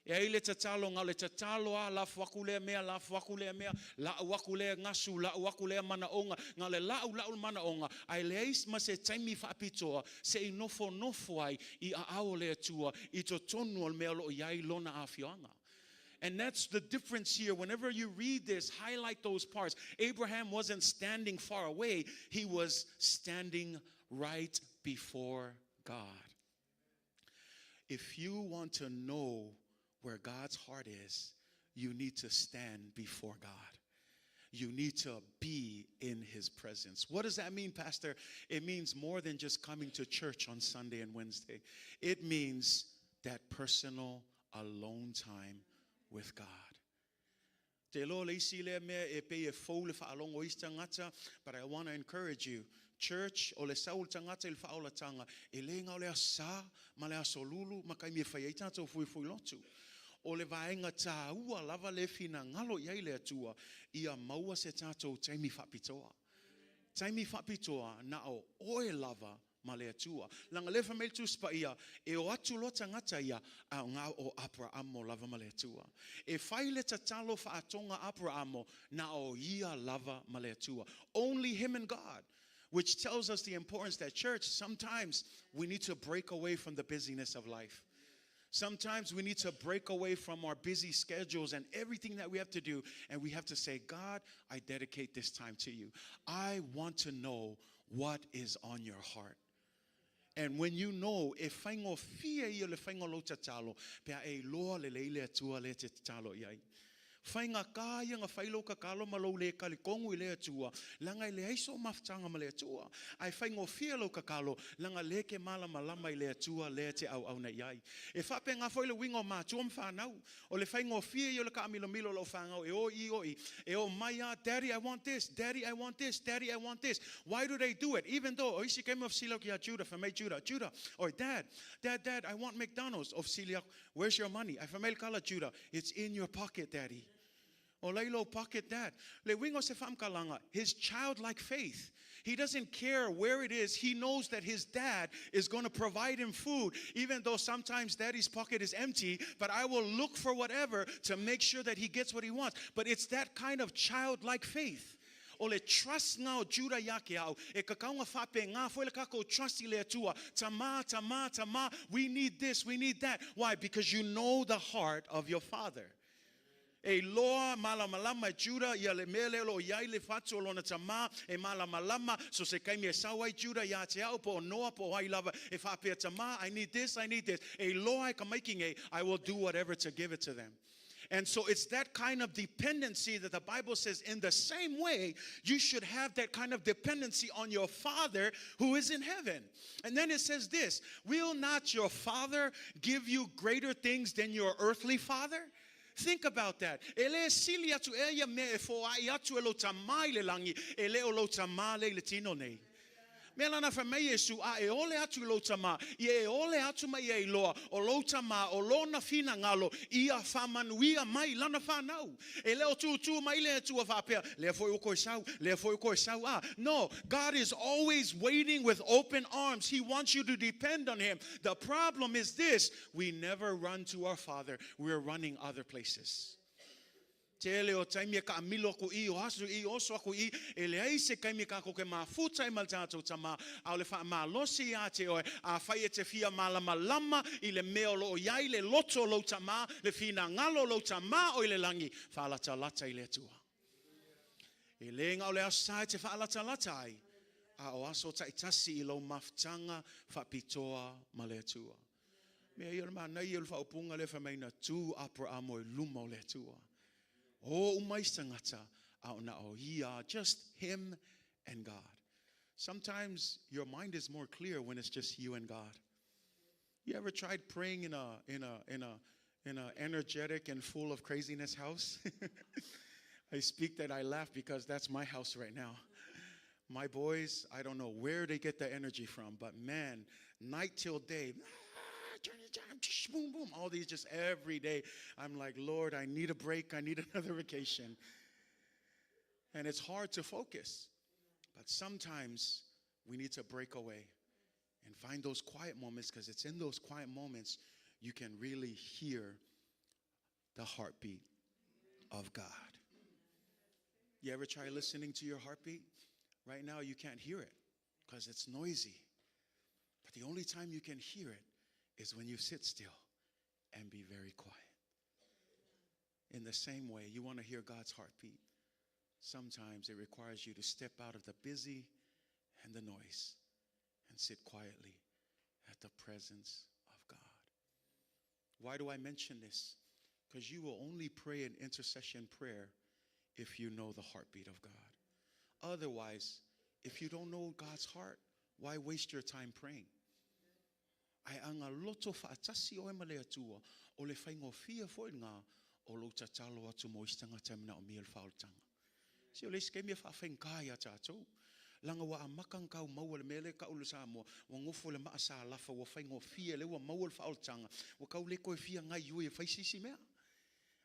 E ai le tatalo, nga le tatalo a lafo aku lea mea, lafo aku lea mea, la'u aku lea gasu, la'u aku lea manaʻoga, na le la'u la'u le manaʻoga, ae leai ma se taimi faapitoa se i nofonofo ai i aao o le Atua i totonu o le mea o lo o i ai lona afioaga. And that's the difference here. Whenever you read this, highlight those parts. Abraham wasn't standing far away, he was standing right before God. If you want to know where God's heart is, you need to stand before God. You need to be in his presence. What does that mean, Pastor? It means more than just coming to church on Sunday and Wednesday. It means that personal alone time with God. Te iloa le isi lea mea e pei e fou le faalogo o isi tagata, but I want to encourage you. Church, o le sau o le tagata i le faaolatanga, e le gao le Aso Sa ma le Aso Lulu ma taimi e fai ai tatou fuifui lotu. O le vaega taua lava le finagalo i ai le Atua, ia maua se tatou taimi faapitoa. Taimi faapitoa na o oe lava ma le Atua. Laga lea fai mai le Tusi Paia, e o atu loa tagata ia, a o nga o Aperamo lava ma le Atua. E fai le tatalo faatoga Aperamo, na o ia lava ma le Atua. Only him and God. Which tells us the importance that church, sometimes we need to break away from the busyness of life. Sometimes we need to break away from our busy schedules and everything that we have to do, and we have to say, God, I dedicate this time to you. I want to know what is on your heart. And when you know, e faigofie ia o le faiga o lou tatalo, pe a e iloa lelei le Atua lea e te tatalo i ai. Faigata ia na fai lou tatalo ma lou le talitonu i le Atua, leaga e leai sou mafutaga ma le Atua. Ae faigofie lou tatalo, leaga lea e te malamalama i le Atua lea e te auauna i ai. E faapena foi le uiga o matua ma fanau. O le faigofie ia o le taamilomilo o lau fanau e o i o i, e o mai lava, Daddy I want this, Daddy I want this, Daddy I want this. Why do they do it? Even though, o isi taimi o fesili atu ia Judah, fai mai Judah, Judah, oi Dad, Dad, Dad, I want McDonald's. O fesili aku, Where's your money? Ae fai mai le tala Judah, It's in your pocket, Daddy. O la i lou pocket, Dad. Le uiga o se faamatalaga, his childlike faith. He doesn't care where it is. He knows that his dad is going to provide him food, even though sometimes daddy's pocket is empty. But I will look for whatever to make sure that he gets what he wants. But it's that kind of childlike faith. O le trust nga o Judah ia te au, e kakaunga faapena foi le kakou trust i le Atua. Tamā, tamā, tamā, we need this, we need that. Why? Because you know the heart of your father. E iloa malamalama e Judah ia le mea lea o lo o i ai le fatu o lona tamā, e malamalama, so se taimi e sau ai Judah ia te au po o Noah po o ai lava e faapea, Tamā, I need this, I need this. E iloa e ka maiki nei, I will do whatever to give it to them. And so it's that kind of dependency that the Bible says, in the same way, you should have that kind of dependency on your Father who is in heaven. And then it says this, will not your Father give you greater things than your earthly father? Think about that. E le sili atu ea ia mea e foai atu e lou tamā i le langi, e le o lou tamā le i le tino nei. Mea lana fai mai Iesu, a e ole atu i lou tamā, ia e ole atu ma ia iloa, o lou tamā, o lona finagalo, ia faamanuia mai lana fanau. E le o tūtū mai le Atua faapea, lea foi ua koe sau, lea foi ua koe sau, a. No, God is always waiting with open arms. He wants you to depend on Him. The problem is this, we never run to our Father, we are running other places. Tele o taimi e kaamilo aku i o aso i oso aku i, e leai se taimi kākou ke mafuta ai ma le tātou tamā, a o le faamalosi iā te oe, afai e te fia malamalama i le mea o lo o i ai le loto o lou tamā, le finagalo o lou tamā o i le lagi, faalatalata i le Atua. E le na o le aso sa e te faalatalata ai, a o aso taitasi i lou mafutaga faapitoa ma le Atua. Mea ia o le manaia o le faaupuga lea fai mai na tu Aperamo i luma o le Atua. O uma isi tagata, a o na o ia, just him and God. Sometimes your mind is more clear when it's just you and God. You ever tried praying in a in a in a in a energetic and full of craziness house? I speak that I laugh because that's my house right now. My boys, I don't know where they get the energy from, but man, night till day, boom, boom, all these just every day. I'm like, Lord, I need a break. I need another vacation. And it's hard to focus. But sometimes we need to break away and find those quiet moments, because it's in those quiet moments you can really hear the heartbeat of God. You ever try listening to your heartbeat? Right now you can't hear it because it's noisy. But the only time you can hear it is when you sit still and be very quiet. In the same way, you want to hear God's heartbeat. Sometimes it requires you to step out of the busy and the noise and sit quietly at the presence of God. Why do I mention this? Because you will only pray an intercession prayer if you know the heartbeat of God. Otherwise, if you don't know God's heart, why waste your time praying? Ae a ga loto faatasi oe ma le Atua, o le faigofie foi lena o lou tatalo atu mo isi tagata e manaomia le faaolataga. Se o le isi taimi e faafaigata iā tatou. Leaga ua amata ona tau maua le mea lea e tau le Samoa, ua nofo i le maa sa lafa, ua faigofie lea ua maua le faaolataga, ua tau le toe fia gaioi e fai se isi mea.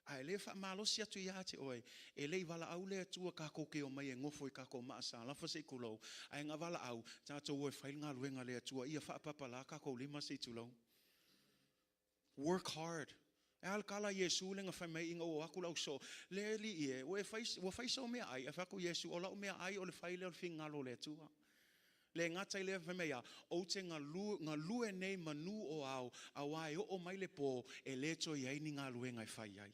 Ae le faamalosi atu iā te oe, e le i valaau le Atua kākou te omai e nofo i kākou maa sa lafa se i tulou, ae na valaau, tātou o e fai le galuega a le Atua, ia faapapalā kākou lima se i tulou. Work hard. E a le tala a Iesu le na fai mai ina ua o atu le ausoo, le alii e, ua e fai, ua fai sou meaai, ae fai atu Iesu, o lau meaai o le fai lea o le finagalo o le Atua. Le gata i lea fai mai a, ou te galue nei manu o ao, auā e oo mai le pō, e lē toe i ai ni galuega e fai ai.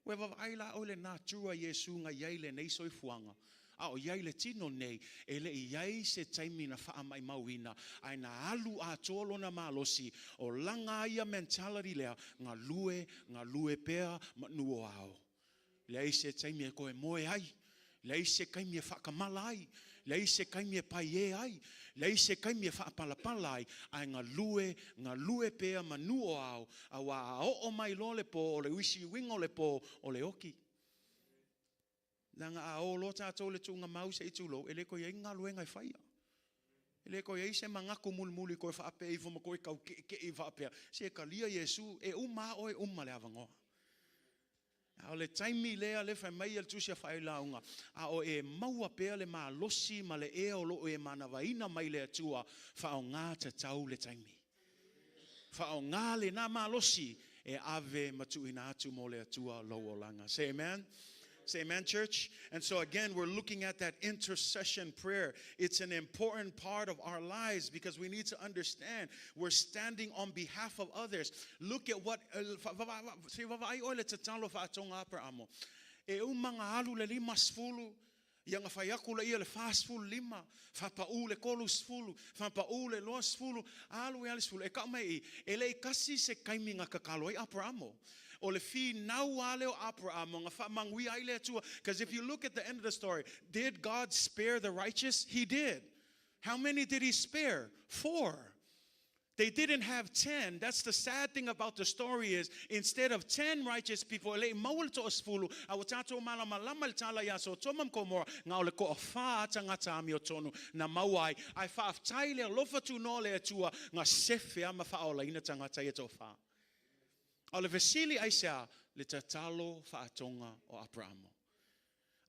Ua e vaavaai la oe i le natura a Iesu na i ai i lenei soifuaga, a o i ai i le tino nei, e le i ai se taimi na faamaimauina, ae na alu atoa lona malosi, o laga ai ia mentality lea, galue, galue pea manu o ao. Leai se taimi e toe moe ai, leai se taimi e faakamala ai, leai se taimi e paiē ai, leai se taimi e faapalapala ai, ae galue, galue pea manu o ao, auā a oo mai loa le pō, o le isi uiga o le pō, o le oki. Leaga a o loa tatou i le tuugamau se i tulou, e le toe i ai ni galuega e faia. E le toe i ai se manatu mulimuli toe faapea ifo ma toe tau ke'eke'e faapea, se talia Iesu, e uma lava oe, uma le avanoa. A o le taimi lea lea fai mai le Tusi a Failauga, a o e maua pea le malosi ma le ea o lo o e manavaina mai le Atua, faaaoga tatau le taimi. Faaaoga lena malosi e ave ma tuuina atu mo le Atua lou olaga. Say amen. Say amen, church. And so, again, we're looking at that intercession prayer. It's an important part of our lives because we need to understand we're standing on behalf of others. Look at what, se i vaavaai oe le tatalo faatoga Aperamo. E uma na alu le 50, ia na fai atu lea le 45, faapau le 30, faapau le 20, alu e le 10. E kau mai i, e le i kasi se taimi na tatalo ai Aperamo. O le finau lava lea o Aperamo na faamanuia ai le Atua. Because if you look at the end of the story, did God spare the righteous? He did. How many did he spare? Four. They didn't have 10. That's the sad thing about the story is instead of 10 righteous people, e le i maua le toasefulu, a ua tatou malamalama i le tala iā Sotoma ma Komora, na o le toawhā tagata amiotonu na maua ai. Ae faafetai i le alofa tunoa o le Atua, na sefe lava ma faaolaina tagata ia toawhā. A o le fesili aisea? Le tatalo faatoga o Aperamo.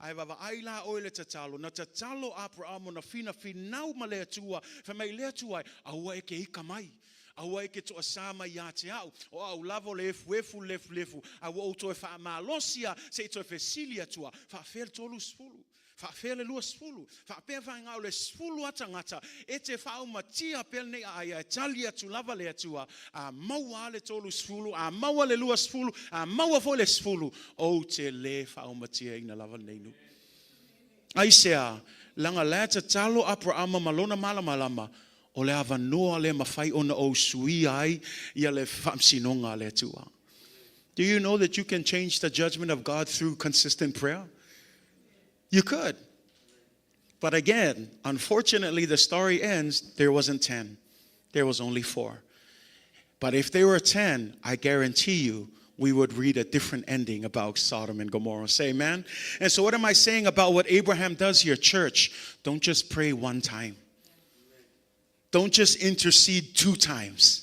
Ae vaavaai la oe i le tatalo, na tatalo Aperamo na finafinau ma le Atua, fai mai le Atua e, aua e ke ika mai, aua e ke toasā mai ia te au, o au lava o le efuefu le lefulefu, a ua ou toe faamalosi a se i toe fesili Atua, faafea le 30? Faafea le 20? Faapea faigā o le 10 a tagata e te faaumatia pea lenei aai ae tali atu lava le Atua, a maua a le 30, a maua le 20, a maua foi le 10, ou te lē faaumatiaina lava lenei nuu. Aisea? Leaga la e tatalo Aperama ma lona malamalama, o le avanoa lea mafai ona ou suia ai ia le faamasinoga a le Atua. Do you know that you can change the judgment of God through consistent prayer? You could. But again, unfortunately, the story ends, there wasn't 10. There was only four. But if there were 10, I guarantee you, we would read a different ending about Sodom and Gomorrah. Say amen. And so, what am I saying about what Abraham does here, church? Don't just pray one time. Don't just intercede two times.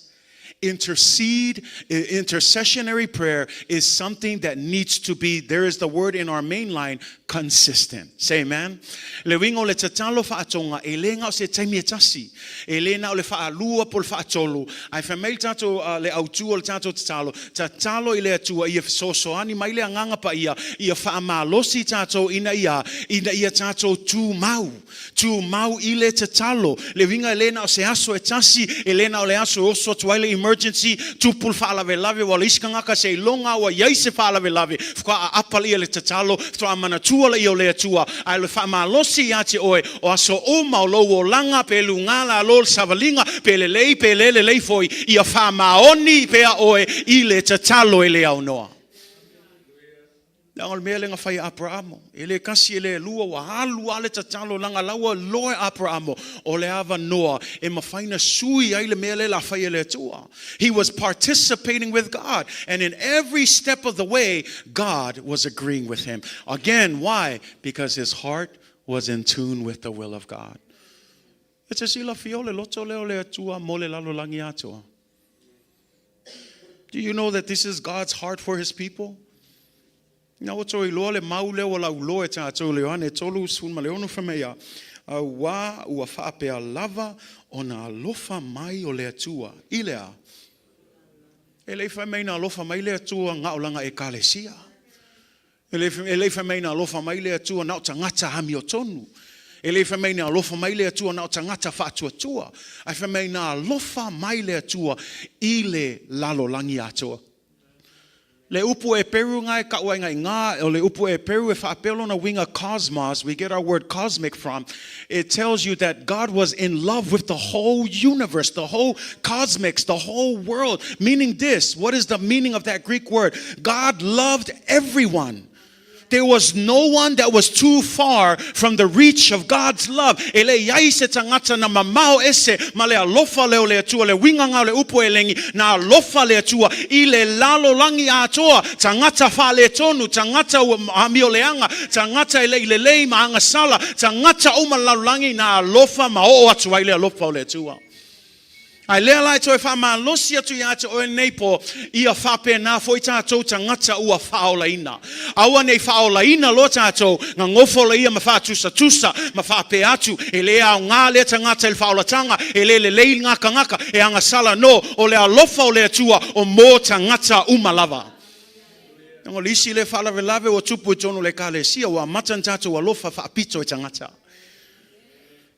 Intercede, intercessionary prayer is something that needs to be, there is the word in our main line, consistent. Say amen. Le uiga o le tatalo faatoga, e le na o se taimi e tasi. E le na o le faalua po o le faatolu. Ae fai mai le tatou, le autu o le tatou tatalo, tatalo i le Atua ia fesoasoani mai le Agaga Paia, ia faamalosi tatou ina ia, ina ia tatou tumau. Tumau i le tatalo. Le uiga e le na o se aso e tasi, e le na o le aso e oso atu ai le emergency, tupu le faalavelave, aua o le isi tagata seiloga ua i ai se faalavelave, faatoa aapa laia le tatalo, faatoa manatua laia o le Atua, ae o le faamalosi ia te oe, o aso uma o lou olaga, pe luga lalo le savaliga, pe lelei pe le lelei foi, ia faamaoni pea oe i le tatalo e le aunoa. Leaga o le mea lea na fai e Aperamo, e le tasi e le lua, ua alu lava le tatalo leaga la ua iloa e Aperamo o le avanoa e mafai ona sui ai le mea lea o le a fai e le Atua. He was participating with God and in every step of the way God was agreeing with him. Again, why? Because his heart was in tune with the will of God. E te silafia o le loto lea o le Atua mo le lalolagi atoa. Do you know that this is God's heart for his people? Ina ua toe iloa le mau lea ua lauloa e tatou le Ioane 36 fai mai a, auā ua faapea lava ona alofa mai o le Atua i le a? E le i fai mai na alofa mai le Atua na o lana Ekalesia. E le i fai mai na alofa mai le Atua na o tagata amiotonu. E le fai mai na alofa mai le Atua na o tagata faatuatua, ae fai mai na alofa mai le Atua i le lalolagi atoa. Le upu Eperu nga e kau ai ngai ngā, o le upu Eperu e whaapea lona uiga cosmos, we get our word cosmic from, it tells you that God was in love with the whole universe, the whole cosmics, the whole world. Meaning this, what is the meaning of that Greek word? God loved everyone. There was no one that was too far from the reach of God's love. E le iai se tagata na mamao ese ma le alofa lea o le Atua, le uiga nga o le upu Helegi, na alofa le Atua i le lalolagi atoa, tagata faaletonu, tagata ua amioleaga, tagata e le i lelei ma agasala, tagata uma le lalolagi na alofa ma oo atu ai le alofa o le Atua. Ae lea la e toe faamalosi atu ia te oe nei po, ia faapena foi tatou tagata ua faaolaina. Aua ne i faaolaina loa tatou, gagofo laia ma faatusatusa ma faapea atu, e le aoga lea tagata i le faaolataga, e le lelei le gakagaka, e agasala no, o le alofa o le Atua o mo tagata uma lava. Leaga o le isi lea faalavelave ua tupu i totonu o le Ekalesia, ua amata ona tatou alofa faapito i tagata.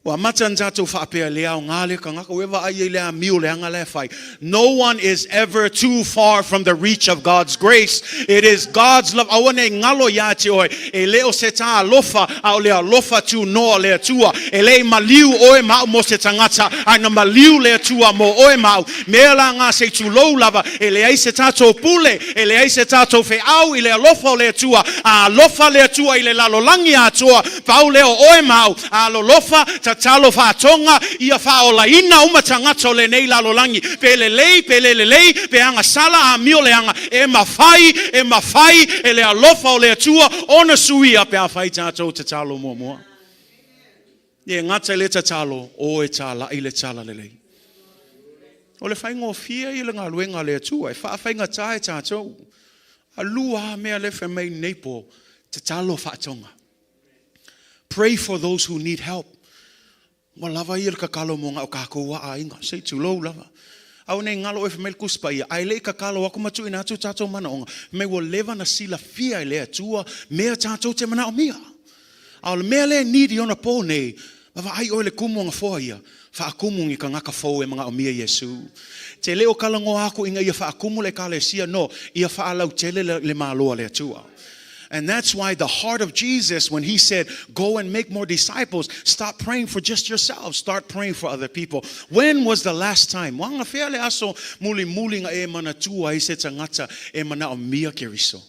Ua amata ona tatou faapea, le aoga lea tagata, ua e vaai i ai le amio leaga la e fai. No one is ever too far from the reach of God's grace. It is God's love. Aua ne i galo ia te oe, e le o se tā alofa, a o le alofa tunoa o le Atua. E le i maliu oe ma au mo se tagata, ae na maliu le Atua mo oe ma au. Mea la ngā se i tulou lava, e leai se tatou pule, e leai se tatou feau i le alofa o le Atua, a alofa le Atua i le lalolagi atoa, pau lea o oe ma au, a lolofa, tatalo faatoga, ia faaolaina uma tagata o lenei lalolagi, pe lelei, pe le lelei, pe agasala, amio leaga, e mafai, e mafai e le alofa o le Atua ona suia pe afai tatou tatalo muamua. E gata i le tatalo, o e tāla'i le talalelei. O le faigofie ia le galuega a le Atua, e faafaigata e tatou. A lua lava mea lea e fai mai nei po, tatalo faatoga. Pray for those who need help. Ua lava ia le tatalo mo na o tatou a aiga, se i tulou lava. Aua ne i galo oe fai mai le Tusi Paia, ae le i tatalo atu ma tuuina atu tatou manaoga, fai mai ua leva ona silafia e le Atua mea tatou te manaomia. A o le mea lea e need i ona po nei, vaavaai oe i le kumu o gafoa ia, faakumu ni tagata fou e manaomia Iesu. Te le o talanoa atu ina ia faakumu le Ekalesia, no, ia faalautele le Malo a le Atua. And that's why the heart of Jesus, when he said, go and make more disciples, stop praying for just yourselves, start praying for other people. When was the last time? Ua anafea le aso mulimuli na e manatua ai se tagata e manaomia Keriso?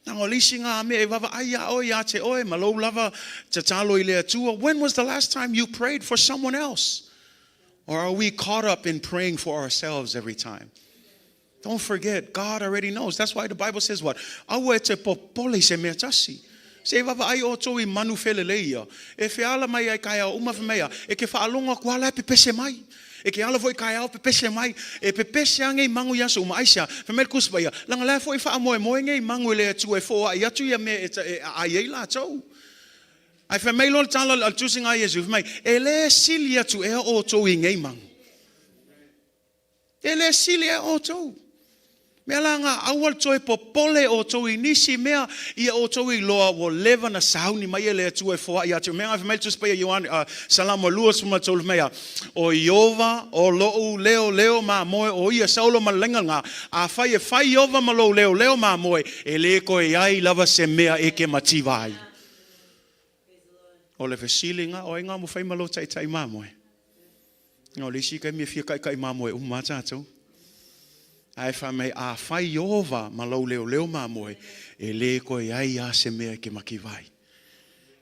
Leaga o le isi ngā mea e vaavaai iā oe ia te oe ma lou lava tatalo i le Atua. When was the last time you prayed for someone else? Or are we caught up in praying for ourselves every time? Don't forget, God already knows. That's why the Bible says what? Aua e te popole i se mea tasi. Se i vaavaai outou i manu felelei ia, e feala mai ai kaeao uma fai mai a, e ke faalogo atu a la e pepese mai. E ke ala foi kaeao pepese mai. E pepese a ngei mangu i aso uma. Aisea? Fai mai le Tusi Paia, leaga la e foi faamoemoe ngei mangu i le Atua e foai atu ia mea e aai ai latou. Ae fai mai loa le tala a le tusiga a Iesu, fai mai, e le sili atu ea outou i ngei mangu? E le sili ea outou? Mea la nga aua le toe popole outou i nisi mea, ia outou iloa ua leva na sauni mai e le Atua e foai ia te mea nga fai mai le Tusi Paia Ioane Salamo 23 fai mai a, O Ieova o lou leoleo mamoe o ia saulo ma le laina nga, afai e fai Ieova ma lou leoleo mamoe, e le toe ai lava se mea e ke mativa ai. O le fesili nga, o ai nga mo fai ma lou taitai mamoe? O le isi taimi e fia taitai mamoe uma lava tatou. Ae fai mai, afai Ieova ma lou leoleo mamoe, e le toe ai lava se mea e te mativa ai.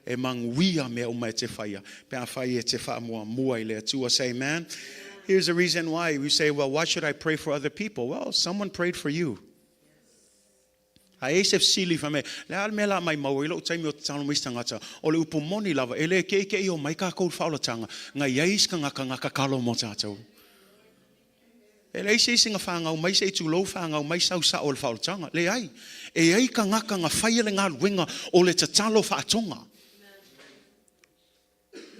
E manuia mea uma e te faia, pe afai e te faamuamua i le Atua. Say amen. Here's the reason why we say, well, why should I pray for other people? Well, someone prayed for you. A e i ai se fesili fai mai, le a le mea la maimau ai lou taimi o tatalo mai se tagata? O le upu moni lava, e le keʻikeʻi o mai kākou i le faaolataga, na i ai isi tagata na tatalo mo tatou. E leai se isi na fanau mai se i tulou fanau mai sau sao i le faaolataga. Leai. E i ai tagata na faia le galuega o le tatalo faatoga.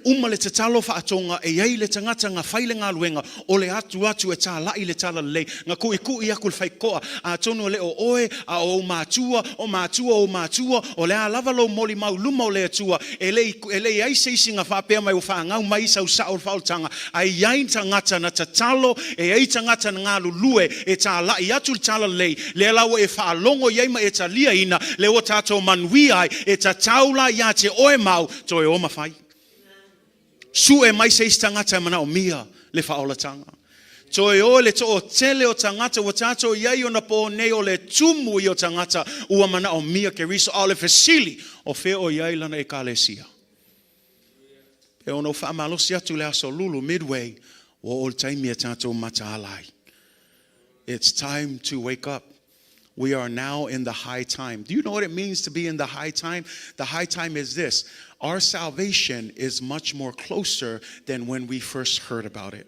Uma le tatalo faatoga e i ai le tagata na fai le galuega o le atu atu e tāla'i le talalelei, na ku'iku'i aku le faitotoa. Atonu e le o oe, a o ou matua, o matua o ou matua, o le a lava lou molimau i luma o le Atua, e le i, e le i ai se isi na faapea mai ua fanau mai sau sao o le faaolataga, ae i ai tagata na tatalo, e i ai tagata na galulue e tāla'i atu le talalelei, lea la ua e faalogo i ai ma e taliaina, lea ua tatou manuia ai, e tatau la ia te oe ma au, toe o ma fai. Sue mai se isi tagata e manaomia le faaolataga. Toe o i le toatele o tagata ua tatou i ai onapō nei o le tumu ia o tagata ua manaomia Keriso, a o le fesili, o fea o i ai lana Ekalesia? E ono faamalosi atu le aso Lulu, midway, ua oo i le taimi e tatou mataala ai. It's time to wake up. We are now in the high time. Do you know what it means to be in the high time? The high time is this. Our salvation is much more closer than when we first heard about it.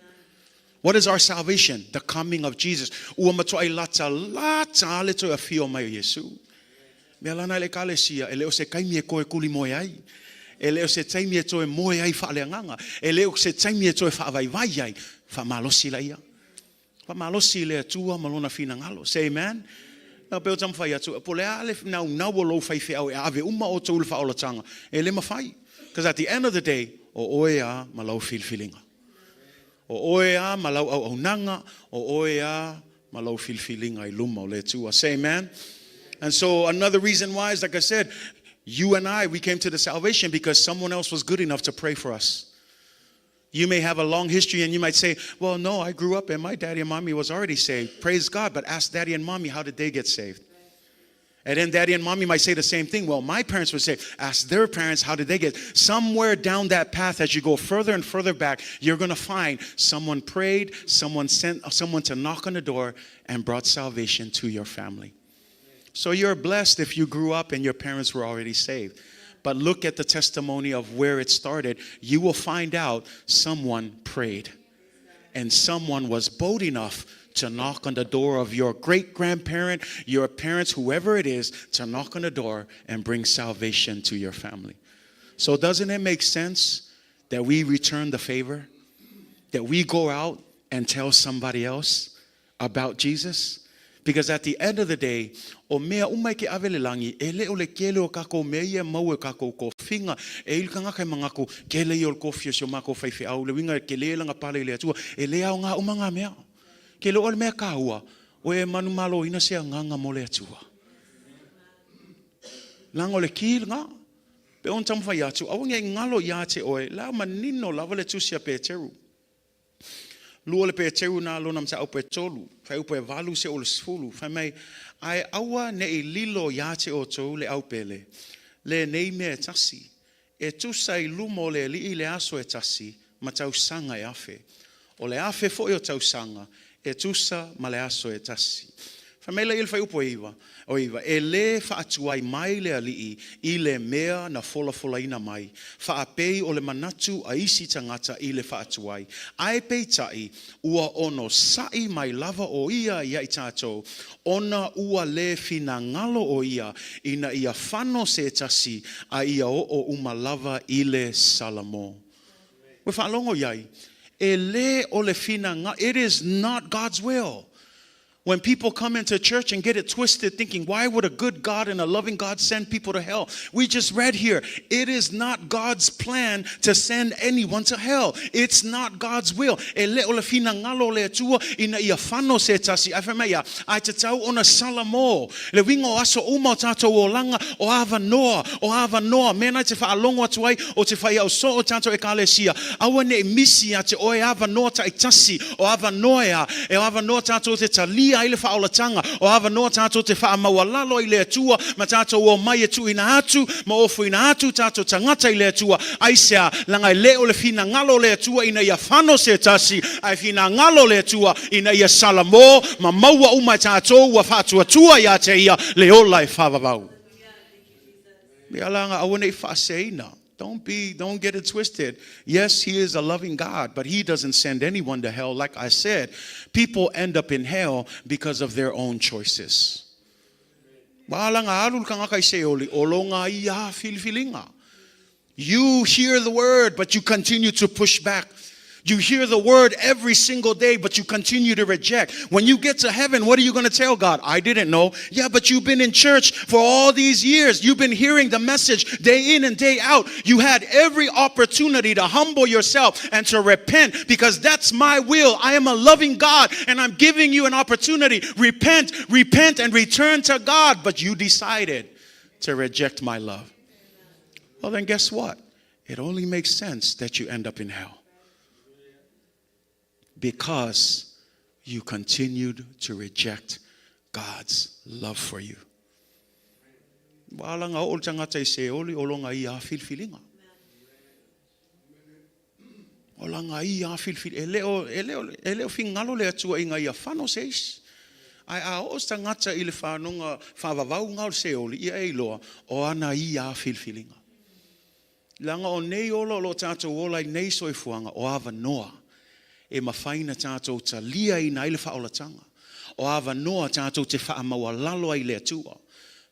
What is our salvation? The coming of Jesus. Ua matuai lata lata le toe afio mai o Iesu. Mea lana i le Ekalesia, e le o se taimi e toe tuli moe ai. E le o se taimi e toe moe ai faaleagaga. E le o se taimi e toe faavaivai ai. Faamalosi laia. Faamalosi i le Atua ma Lona finagalo. Say amen. Na pe o taumafai atu, po o le a le naunau o lou faifeau e ave uma outou i le faaolataga, e le mafai. Because at the end of the day, o oe a ma lau filifiliga. O oe a ma lau auaunaga, o oe a ma lau filifiliga i luma o le Atua. Say amen. And so another reason why is, like I said, you and I, we came to the salvation because someone else was good enough to pray for us. You may have a long history and you might say, well, no, I grew up and my daddy and mommy was already saved. Praise God, but ask daddy and mommy, how did they get saved? And then daddy and mommy might say the same thing. Well, my parents would say, ask their parents, how did they get? Somewhere down that path, as you go further and further back, you're going to find someone prayed, someone sent someone to knock on the door and brought salvation to your family. So you're blessed if you grew up and your parents were already saved. But look at the testimony of where it started. You will find out someone prayed. And someone was bold enough to knock on the door of your great-grandparent, your parents, whoever it is, to knock on the door and bring salvation to your family. So doesn't it make sense that we return the favor? That we go out and tell somebody else about Jesus? Because at the end of the day, o mea uma e ke ave le lagi, e le o le kele o kako mea ia mau e kako kofiga, e il kanga kai mangako, kele i o le kofi o si o mako whaiwhe au, le winga ke le langa pale i le atua, e le au ngā uma ngā mea. Ke lo o le mea kāua, o e manu malo ina se anganga mo le atua. Langa o le ki ngā, pe on taumafai atu, aua ne i galo ia te oe, la manino lava le tusi a Peteru. Lua le Peteru na lona mataupu e tolu, fuaiupu e valu seia oo i le sefulu, fai mai, ae aua ne i lilo ia te outou le aupele, lenei mea e tasi, e tusa i luma o le Alii le aso e tasi ma tausaga e afe. O le afe foi o tausaga e tusa ma le aso e tasi. Fai mai laia i le fuaiupu e iva, o iva, e lē faatuai mai le Alii i le mea na folafolaina mai, faapei o le manatu a isi tagata i le faatuai, ae peitai, ua onosaʻi mai lava o ia ia i tatou, ona ua lē finagalo o ia ina ia fano se tasi a ia oo uma lava i le salamo. Ua faalogo i ai, e lē o le finaga, it is not God's will. When people come into church and get it twisted, thinking, why would a good God and a loving God send people to hell? We just read here, it is not God's plan to send anyone to hell. It's not God's will. E le o le finagalo o le Atua ina ia fano se tasi. Ae fai mai ia, ae tatau ona salamo. Le uiga o aso uma o tatou olaga, o avanoa, o avanoa, mea na e te faalogo atu ai, o te fai au soo o tatou Ekalesia. Aua ne i misi ia te oe avanoa taitasi, o avanoa ea, e avanoa tatou te talia ai le faaolataga, o avanoa tatou te faamaualalo ai i le Atua, ma tatou omai e tuuina atu ma ofoina atu tatou tagata i le Atua. Aisea? Leaga e le o le finagalo o le Atua ina ia fano se tasi, ae finagalo le Atua ina ia salamo ma maua uma e tatou ua faatuatua ia te ia le ola e faavavau. Mea la aua ne i faaseseina. Don't get it twisted. Yes, he is a loving God, but he doesn't send anyone to hell. Like I said, people end up in hell because of their own choices. Ua ala ona alu le tagata i Seoli, o lona ia filifiliga. You hear the word, but you continue to push back. You hear the word every single day, but you continue to reject. When you get to heaven, what are you going to tell God? I didn't know. Yeah, but you've been in church for all these years. You've been hearing the message day in and day out. You had every opportunity to humble yourself and to repent because that's my will. I am a loving God and I'm giving you an opportunity. Repent, repent, and return to God. But you decided to reject my love. Well, then guess what? It only makes sense that you end up in hell because you continued to reject God's love for you. Ua ala ona oo le tagata i Seoli o lona ia lava filifiliga. O lana ia lava filifili. E le o, e le o, e le o finagalo le Atua ina ia fano se isi. Ae a oo se tagata i le fanoga faavavau o le Seoli, ia e iloa, o ana ia lava filifiliga. Leaga o nei ola o lo o tatou ola ai nei soifuaga, o avanoa e mafai ona tatou taliaina ai le faaolataga. O avanoa tatou te faamaualalo ai i le Atua.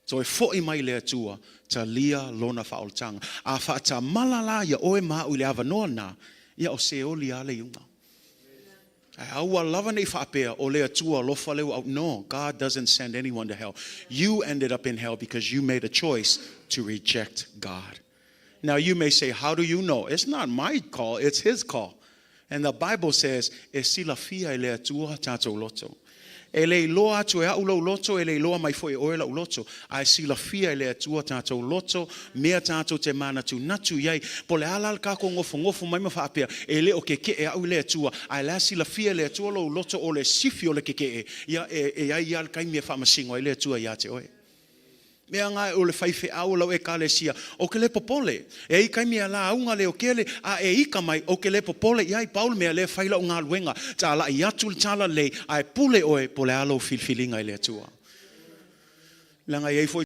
Toe foi mai le Atua, talia lona faaolataga. A faatamala la ia oe ma au i le avanoa lena, ia o Seoli lava le iuga. Ae aua lava ne i faapea o le Atua alofa lea ua. No, God doesn't send anyone to hell. You ended up in hell because you made a choice to reject God. Now you may say, how do you know? It's not my call, it's his call. And the Bible says, e silafia e le Atua tatou loto. E le iloa atu e au lou loto, e le iloa mai foi e oe lau loto. Ae silafia e le Atua tatou loto, mea tatou te manatunatu i ai. Po o le a la le tatou nofonofo mai ma faapea, e le o keke'e au i le Atua, ae la silafia e le Atua lou loto o le sifi o le keke'e, ia e, e ai ia le taimi e faamasino ai le Atua ia te oe. Mea lena o le faifeau o lau ekalesia, ou te le popole. E i ai taimi e lauga leokele a e ika mai, ou te le popole i ai. Pau le mea lea fai lau galuega, talai atu le talalelei, ae pule oe po o le a lou filifiliga i le Atua. Leaga e i ai foi